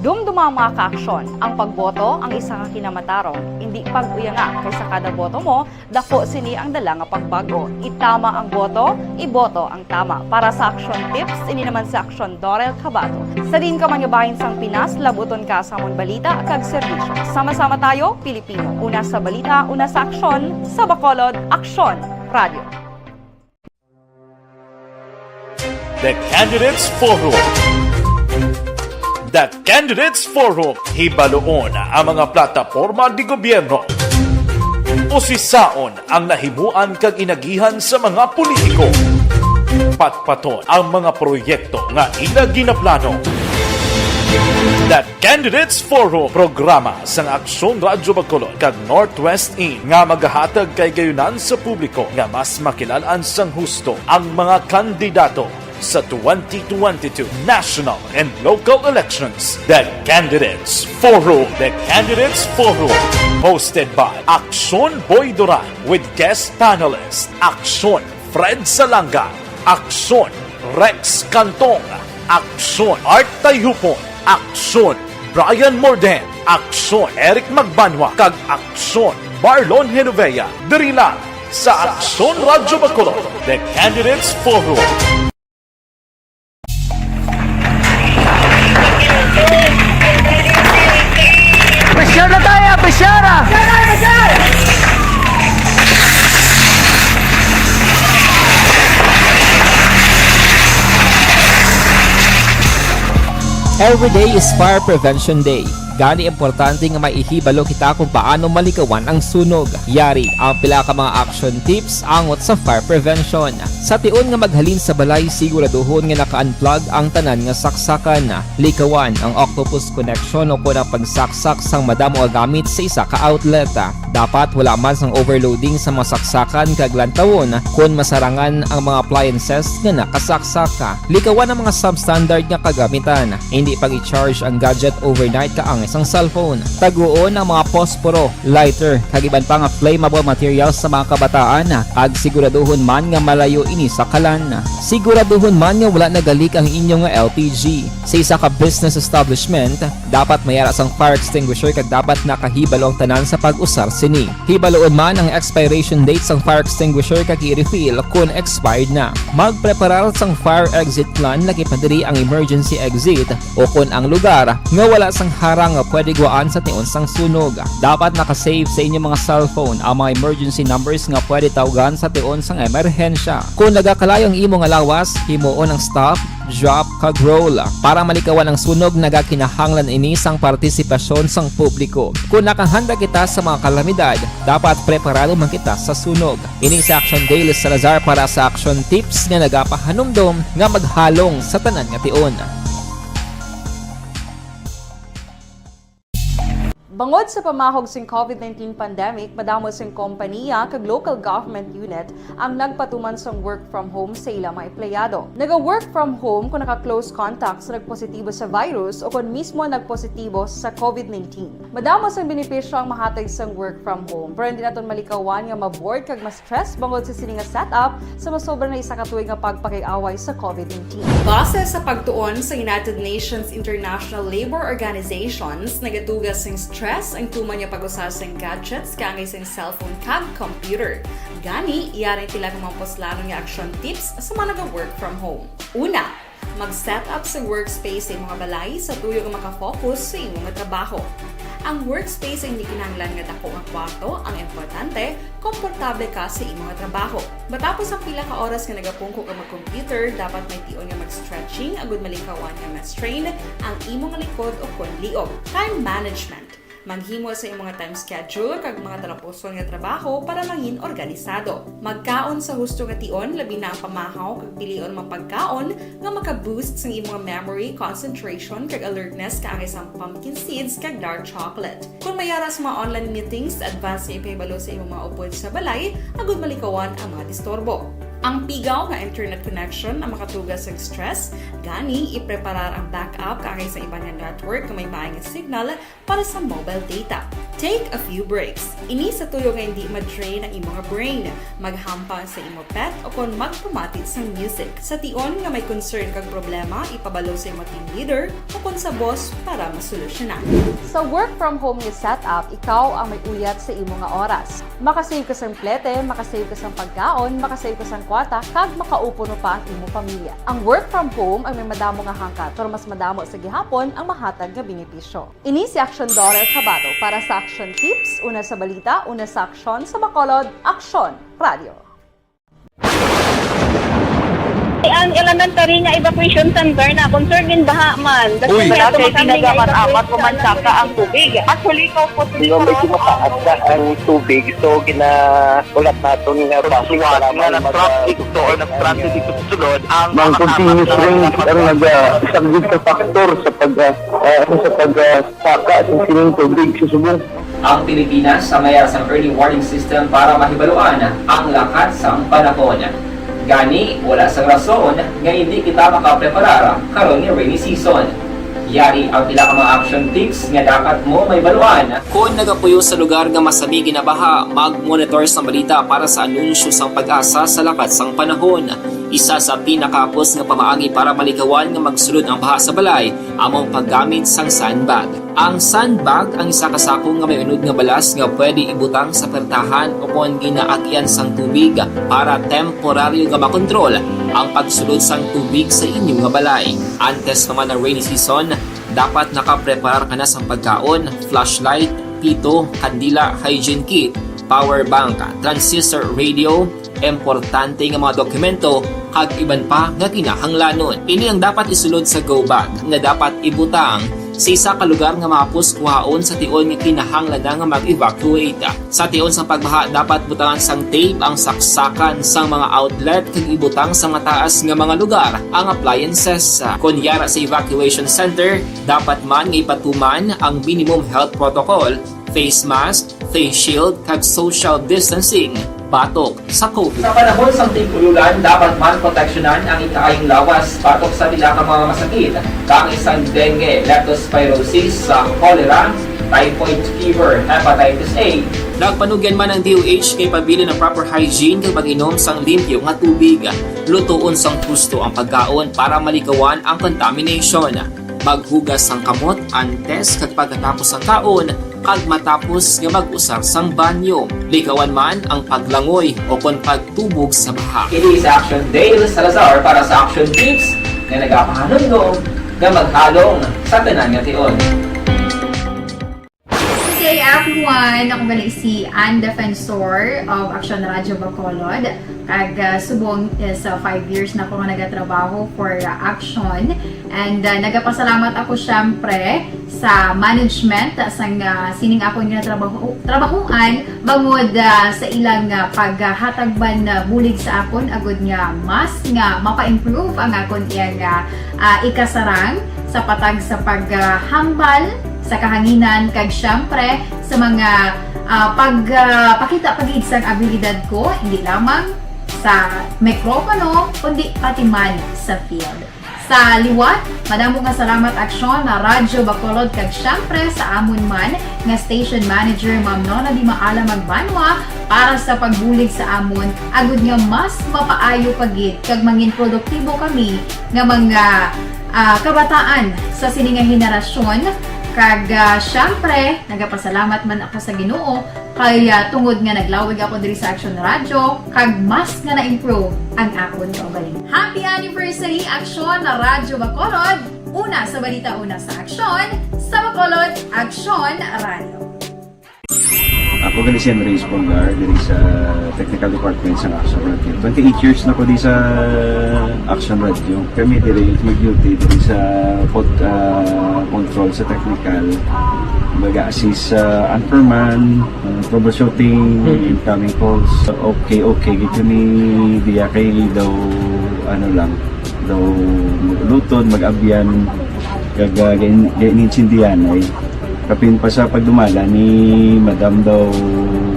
Dumduma ang mga kaaksyon. Ang pagboto ang isa ka kinamatarong. Indi pag-uyanga, kay sa kada boto mo, dako sini ang dala nga pagbag-o. Itama ang boto, iboto ang tama. Para sa action tips, ini naman si Action Dorel Cabato. Sa diin ka man nga bahin sang Pinas, labuton ka sa amon balita kag serbisyo. Sama-sama tayo, Pilipino. Una sa balita, una sa aksyon, sa Bacolod, Aksyon Radio. The Candidates Forum. The Candidates Forum, hibaluon ang mga plataporma ni gobyerno. Usisaon ang nahimuan kag inagihan sa mga politiko. Patpaton ang mga proyekto nga ila ginaplano. The Candidates Forum, programa sang Aksyon Radyo Bacolod kag Northwest In nga magahatag kay gayunan sa publiko nga mas makilalan sang husto ang mga kandidato sa twenty twenty-two national and local elections. The Candidates Forum. The Candidates Forum, hosted by Aksyon Boy Duran with guest panelist Aksyon Fred Salanga, Aksyon Rex Cantong, Aksyon Art Tayhupon, Aksyon Brian Morden, Aksyon Eric Magbanwa, kag Aksyon Marlon Genovea. Diri lang sa Aksyon Radyo Bacolod, The Candidates Forum. Presyara tayo, presyara! Every day is Fire Prevention Day. Gani, importante nga maihibalo kita kung paano malikawan ang sunog. Yari ang pila ka mga action tips angot sa fire prevention. Sa tion nga maghalin sa balay, siguraduhon nga naka-unplug ang tanan nga saksakan. Likawan ang octopus connection o kon ang pagsaksak sang madamo nga gamit sa isa ka outlet. Dapat wala man sang overloading sa mga saksakan kag lantawon kon masarangan ang mga appliances nga nakasaksak. Likawan ang mga substandard nga kagamitan. Indi pag-i-charge ang gadget overnight kaangay sang cellphone. Taguon ang mga posporo, lighter, kag iban pa nga flammable materials sa mga kabataan, kag siguraduhon man nga malayo ini sa kalan. Siguraduhon man nga wala nagalik ang inyo nga L P G. Sa isa ka business establishment, dapat may ara sang fire extinguisher kag dapat nakahibalo ang tanan sa pag-usar sini. Hibaluon man ang expiration date sang fire extinguisher kag i-refill kon expired na. Magpreparar sang fire exit plan, lakip na diri ang emergency exit o kon ang lugar nga wala sang harang nga pwede gwaan sa tion sang sunog. Dapat naka-save sa inyo mga cellphone ang mga emergency numbers nga pwede tawgan sa tion sang emerhensya. Kon nagakalayo ang imo nga lawas, himuon ang stop, drop, kag roll. Para malikawan ang sunog, nagakinahanglan ini sang partisipasyon sang publiko. Kon nakahanda kita sa mga kalamidad, dapat preparado man kita sa sunog. Ini si Action Dale Salazar para sa Action Tips nga nagapahanumdom nga maghalong sa tanan nga tion. Bangod sa pamahog sing COVID nineteen pandemic, madamo sing kompaniya kag local government unit ang nagpatuman sang work from home sa ila mga empleyado. Naga-work from home kung naka-close contact sa nagpositibo sa virus o kon mismo nagpositibo sa COVID nineteen. Madamo sang benepisyo ang mahatag sang work from home, pero hindi naton malikawan nga ma-bored kag ma-stress bangod sa sini nga setup sa masobra na isa ka tuig nga pagpakig-away sa COVID nineteen. Base sa pagtuon sa United Nations International Labour Organizations, nagatuga sing stress ang tuman nga pag-usa sing gadgets kaangay sing cellphone kag computer. Gani, yari ang pila ka mga puslanon nga action tips sa mga naga-work from home. Una, mag-set up sa workspace sa imo nga balay sa tuyo nga makafocus sa imo nga trabaho. Ang workspace ay hindi kinahanglan nga dako nga kwarto ang importante, komportable ka sa imo nga trabaho. Matapos ang pila ka oras nga nagapungko ka mag-computer, dapat may tion nga mag-stretching agud malikawan nga ma-strain ang imo nga likod o kon liog. Time management. Maghimo sa imo nga time schedule kag mga talapuson nga trabaho para mangin organisado. Magkaon sa husto nga tion, labi na ang pamahaw kag pilion mga pagkaon nga maka-boost sang imo nga memory, concentration, kag alertness kaangay sang pumpkin seeds kag dark chocolate. Kon may ara sa mga online meetings, advance nga ipahibalo sa imo mga upod sa balay agud malikawan ang mga disturbo. Ang pigaw nga internet connection ang makatuga sa stress, gani ipreparar ang backup kaangay sa iban nga network nga may maay nga signal para sa mobile data. Take a few breaks. Ini sa tuyo nga hindi ma-drain ang imo nga brain. Maghampang sa imo pet o kon magpamati sang music. Sa tion nga may concern kag problema, ipabalo sa imo team leader o kon sa boss para masolusyonan. Sa work from home nga setup, ikaw ang may uyat sa imo nga oras. Makasave ka sang plete, makasave ka sang pagkaon, makasave ka sang kwarta, kag makaupuno pa ang imo pamilya. Ang work from home ang may madamo nga hangkat, pero mas madamo sa gihapon ang mahatag nga benepisyo. Ini si Action Daughter Kabato para sa Action Tips, una sa balita, una sa aksyon, sa Bacolod, Aksyon Radio. Ang elementary nga evacuation center na concern in baha man. Uy. Wala kay pinagamat-amat, pumansaka ang tubig. Actually, ikaw po, Hindi, medyo mataas na ang tubig. So, gina-, ulat naton nga traffic, salamat nga nag-traffic to or nag-transit dito sa sulod, ang mga continuous rain ang nag-, ah, isang sa factor sa pag, ah, ah, ano, sa pag, ah, saka sa sining tubig sa subong. Ang Pilipinas ang may sang early warning system para mahibaluan ang lakat sang panahon. Gani, wala sang rason nga hindi kita makapreparar karon nga rainy season. Yari ang pila ka mga action tips nga dapat mo mahibaluan. Kon nagapuyo sa lugar nga masami ginabaha, mag-monitor sang balita para sa anunsyo sang PAGASA sa lakat sang panahon. Isa sa pinakahapos nga pamaagi para malikawan nga magsulod ang baha sa balay amo ang paggamit sang sandbag. Ang sandbag ang isa ka sako nga may unod nga balas nga pwede ibutang sa pertahan o kon ginaagyan sang tubig para temporaryo nga makontrol ang pagsulod sang tubig sa inyo nga balay. Antes pa man ang rainy season, dapat nakapreparar ka na sang pagkaon, flashlight, pito, kandila, hygiene kit, power bank, transistor radio, importante nga mga dokumento, kag iban pa nga kinahanglanon. Ini ang dapat isulod sa go bag nga dapat ibutang sa isa ka lugar nga mahapos kuhaon sa tion nga kinahanglan na nga mag-evacuate. Sa tion sang pagbaha, dapat butangan sang tape ang saksakan sang mga outlet kag ibutang sa mataas nga mga lugar ang appliances. Kon yara sa evacuation center, dapat man nga ipatuman ang minimum health protocol, face mask, face shield, kag social distancing batok sa COVID. Sa panahon sang tig-ululan, dapat man proteksyonan ang ikaayong lawas batok sa pila ka mga masakit, kaangay sang dengue, leptospirosis, sa cholera, typhoid fever, hepatitis A. Nagpanugyan man ang D O H nga ipabilin ang proper hygiene kag pag-inom sang limpyo nga tubig. Lutoon sang husto ang pagkaon para malikawan ang contamination. Maghugas sang kamot antes kag pagkatapos sang kaon, kag matapos nga mag-usar sang banyo. Likawan man ang paglangoy o kon pagtubog sa baha. Ini si Action Dale Salazar para sa Action Tips nga nagapahanumdom nga maghalong sa tanan nga tion. Good day, everyone. Ako gali si Ann Defensor of Action Radio Bacolod. Kag, ah, subong is, ah, five years na ako nga nagatrabaho for, ah, Action. And, ah, nagapasalamat ako, syempre, sa management, ah, sang, ah, sining akon nga trabaho, trabahoan, bangod, ah, sa ilang, ah, paghatag man, ah, bulig sa akon, agud nga mas nga mapa-improve ang akon iyang, ah, ah, ikasarang sa patag sa paghambal sa kahanginan, kag siyempre sa mga, ah, pag, ah, pakita pa gid sang abilidad ko, hindi lamang sa mikropono, kundi pati man sa field. Sa liwat, madamo nga salamat, Aksyon na Radyo Bacolod, kag siyempre sa amon man nga station manager, Ma'am Nona Di Maala Magbanwa, para sa pagbulig sa amon, agud nga mas mapaayo pa gid kag mangin produktibo kami nga mga, ah, kabataan sa sini nga henerasyon. Kag, ah, siyempre, nagapasalamat man ako sa Ginoo kay, ah, tungod nga naglawig ako diri sa Action Radio, kag mas nga na-improve ang akon kaugalingon. Happy anniversary, Aksyon na Radyo Bacolod! Una sa balita, una sa aksyon, sa Bacolod, Aksyon Radio. Ako gali si Andres Polgar diri sa technical department sa Action Radio. Twenty-eight years na ko di sa Action Radio. Kami diri mag-duty diri sa pod, ah, control sa technical. Mag-assist sa anchorman, ah, troubleshooting, incoming calls. Okay, okay. Gid kami diya kay daw ano lang, daw maglutod, mag-abyan, kag ah, gain- gainintindihan ay. Kapin pa sa pagdumala ni Madam daw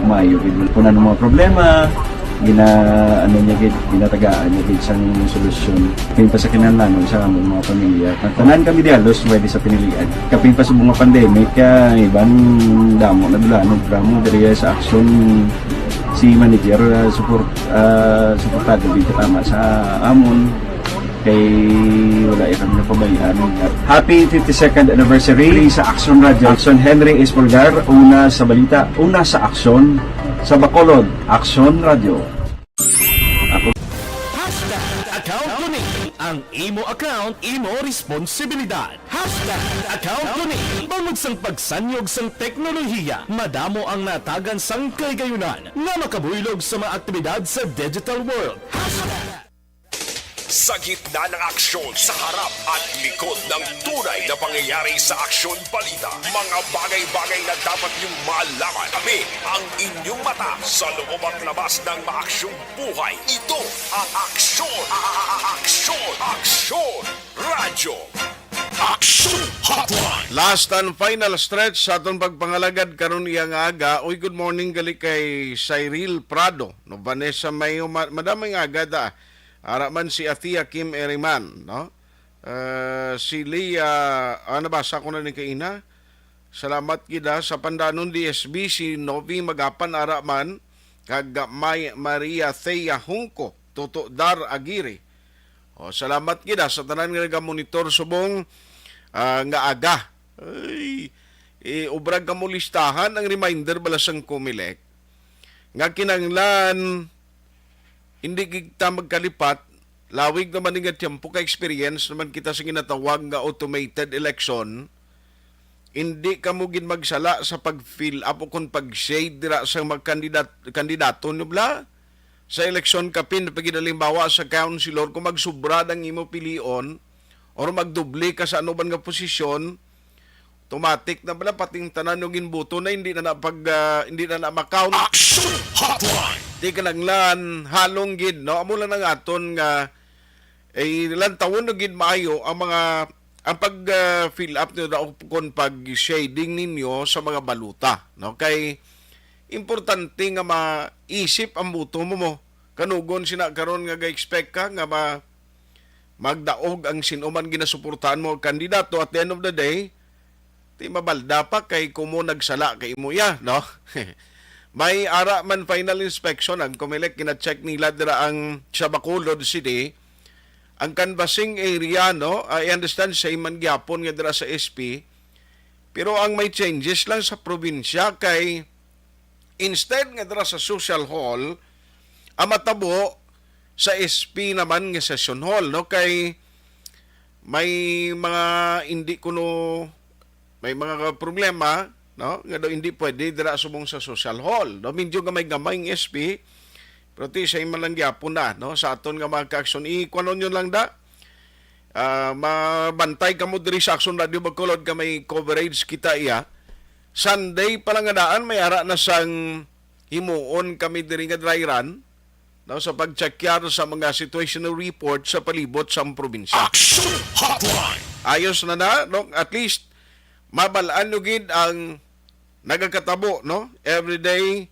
maayo gid kung ano mga problema, gina ano niya gid, ginatagaan niya gid sang solusyon. Kapin pa sa kinahanglanon sa among mga pamilya. Tanan kami di halos pwede sa pinilian. Kapin pa sa mga pandemic, ah, iban damo na dulanon drama diri sa aksyon si manager, ah, support ah, suportado gid tama sa amon kay wala ya kami napabayaan. Happy fifty-second anniversary sa Action Radio. Action Henry Espolgar, una sa balita, una sa aksyon, sa Bacolod, Action Radio. Hashtag account ko ni. Ang imo account, imo responsibilidad. Hashtag account ko ni. Bangod sang pagsanyog sang teknolohiya, madamo ang natagan sang kahigayunan nga makabuylog sa mga aktibidad sa digital world. Hashtag Sa gitna ng aksyon, sa harap at likod ng tunay na pangyayari sa Aksyon Balita, mga bagay-bagay na dapat niyong malaman. Kami ang inyong mata sa loob at labas ng maaksyong buhay. Ito ang Aksyon, a- a- a- Aksyon, Aksyon Radyo. Aksyon Hotline. Last and final stretch sa aton pagpangalagad karon iya nga aga. Uy, good morning gali kay Cyril Prado, no, Vanessa Mayo, ma- madamay nga aga da. Ara man si Athea Kim Eriman, no? Ah, si Leah, ah, nabasa ko na ni kaina. Salamat gid, ah, sa Pandanon D S B, si Novi Magapan ara man, kag May Maria Thea Hungco, Toto Dar Aguirre. O, salamat gid, ah, sa tanan nga nagamonitor subong, ah, nga aga. Ay, eh, ubrag kamo listahan ang reminder bala sang Comelec nga kinahanglan hindi gid ta magkalipat, lawig naman ni nga tiyempo, ka experience naman kita sa ginatawag nga automated election. Hindi kamo gid magsala sa pag-fill up o kon pag-shade dira sa mga kandidat-, kandidato nyo bala. Sa eleksyon kapin, pagid halimbawa sa councilor, kung magsubra ang imo pilion or magdoble ka sa anuban nga posisyon, automatic na bala, pating tanan yung ginbuto na hindi na na pag, ah, hindi na na ma-count. Action Hotline. Di kinanglan, halong gid, no? Amo lang ang aton nga, eh, lantawon na gid maayo ang mga, ang pag, ah, fill up nyo daw kon pag shading ninyo sa mga baluta, no? Kay importante nga maisip ang buto mo mo. Kanugon sina karon nga ga-expect ka nga ma-, magdaog ang sino man ginasuportahan mo nga kandidato, at the end of the day, ti mabalda pa kay kumo nagsala kay imo iya, no? May ara man final inspection ang Comelec, gina-check nila dira ang sa Bacolod City. Ang canvassing area, no? I understand same man gyapon nga dira sa S P. Pero ang may changes lang sa probinsya kay instead nga dira sa social hall, ang matabo sa S P naman nga session hall, no? Kay may mga hindi kuno, may mga problema, no? Nga daw hindi pwede dira subong sa social hall, no? Medyo gamay-gamay ang S P, pero ti siya man lang gyapon na, no? Sa aton nga mga kaaksyon, ikuanon nyo lang da. Ah, mabantay kamo diri sa Action Radio Bacolod, ka may coverage kita iya. Sunday pa lang nga daan, may ara na sang himuon kami diri nga dry run, no, sa pagtsakyar sa mga situational report sa palibot sang probinsya. Action Hotline. Ayos na na, no? At least, Mabal-an nyo gid ang nagakatabo, no? Every day,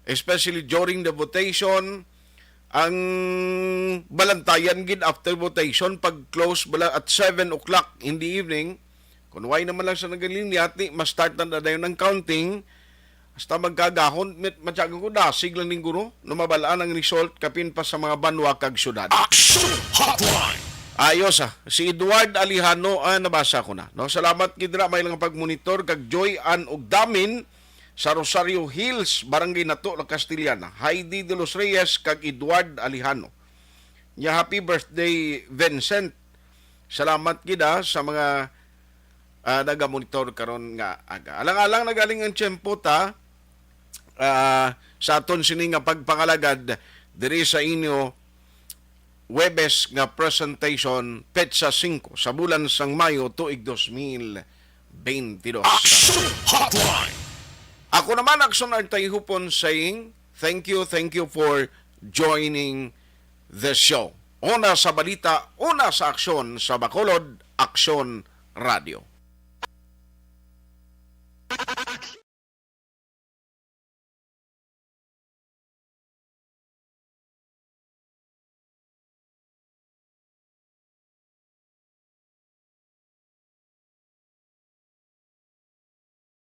especially during the votation, ang balantayan gid after votation, pag close bala at seven o'clock in the evening, kung why naman lang sa nagalinyati, ma-start na dayon ang counting, hasta magkagahon, mit-, matyagan ko, dasig lang ning guro, no, mabal-an ang result, kapin pa sa mga banwa kag syudad. Action Hotline! Ayos, ah. Si Edward Alejano, ah, nabasa ko na, no? Salamat gid ra, may lang pagmonitor kag Joy Ann Ugdamin sa Rosario Hills, Barangay Nato, La Castellana. Heidi de los Reyes kag Edward Alejano. Nya, happy birthday, Vincent. Salamat gid, ah, sa mga, ah, nagamonitor karon nga aga. Alang-alang nagaling ang tiyempo ta, ah, sa aton sini nga pagpangalagad diri sa inyo Huwebes nga presentation, petsa singko sa bulan sang Mayo, tuig dos mil beintidos. Action Hotline! Ako naman, Action Artay Hupon, saying, thank you, thank you for joining the show. Una sa balita, una sa aksyon sa Bacolod, Aksyon Radio.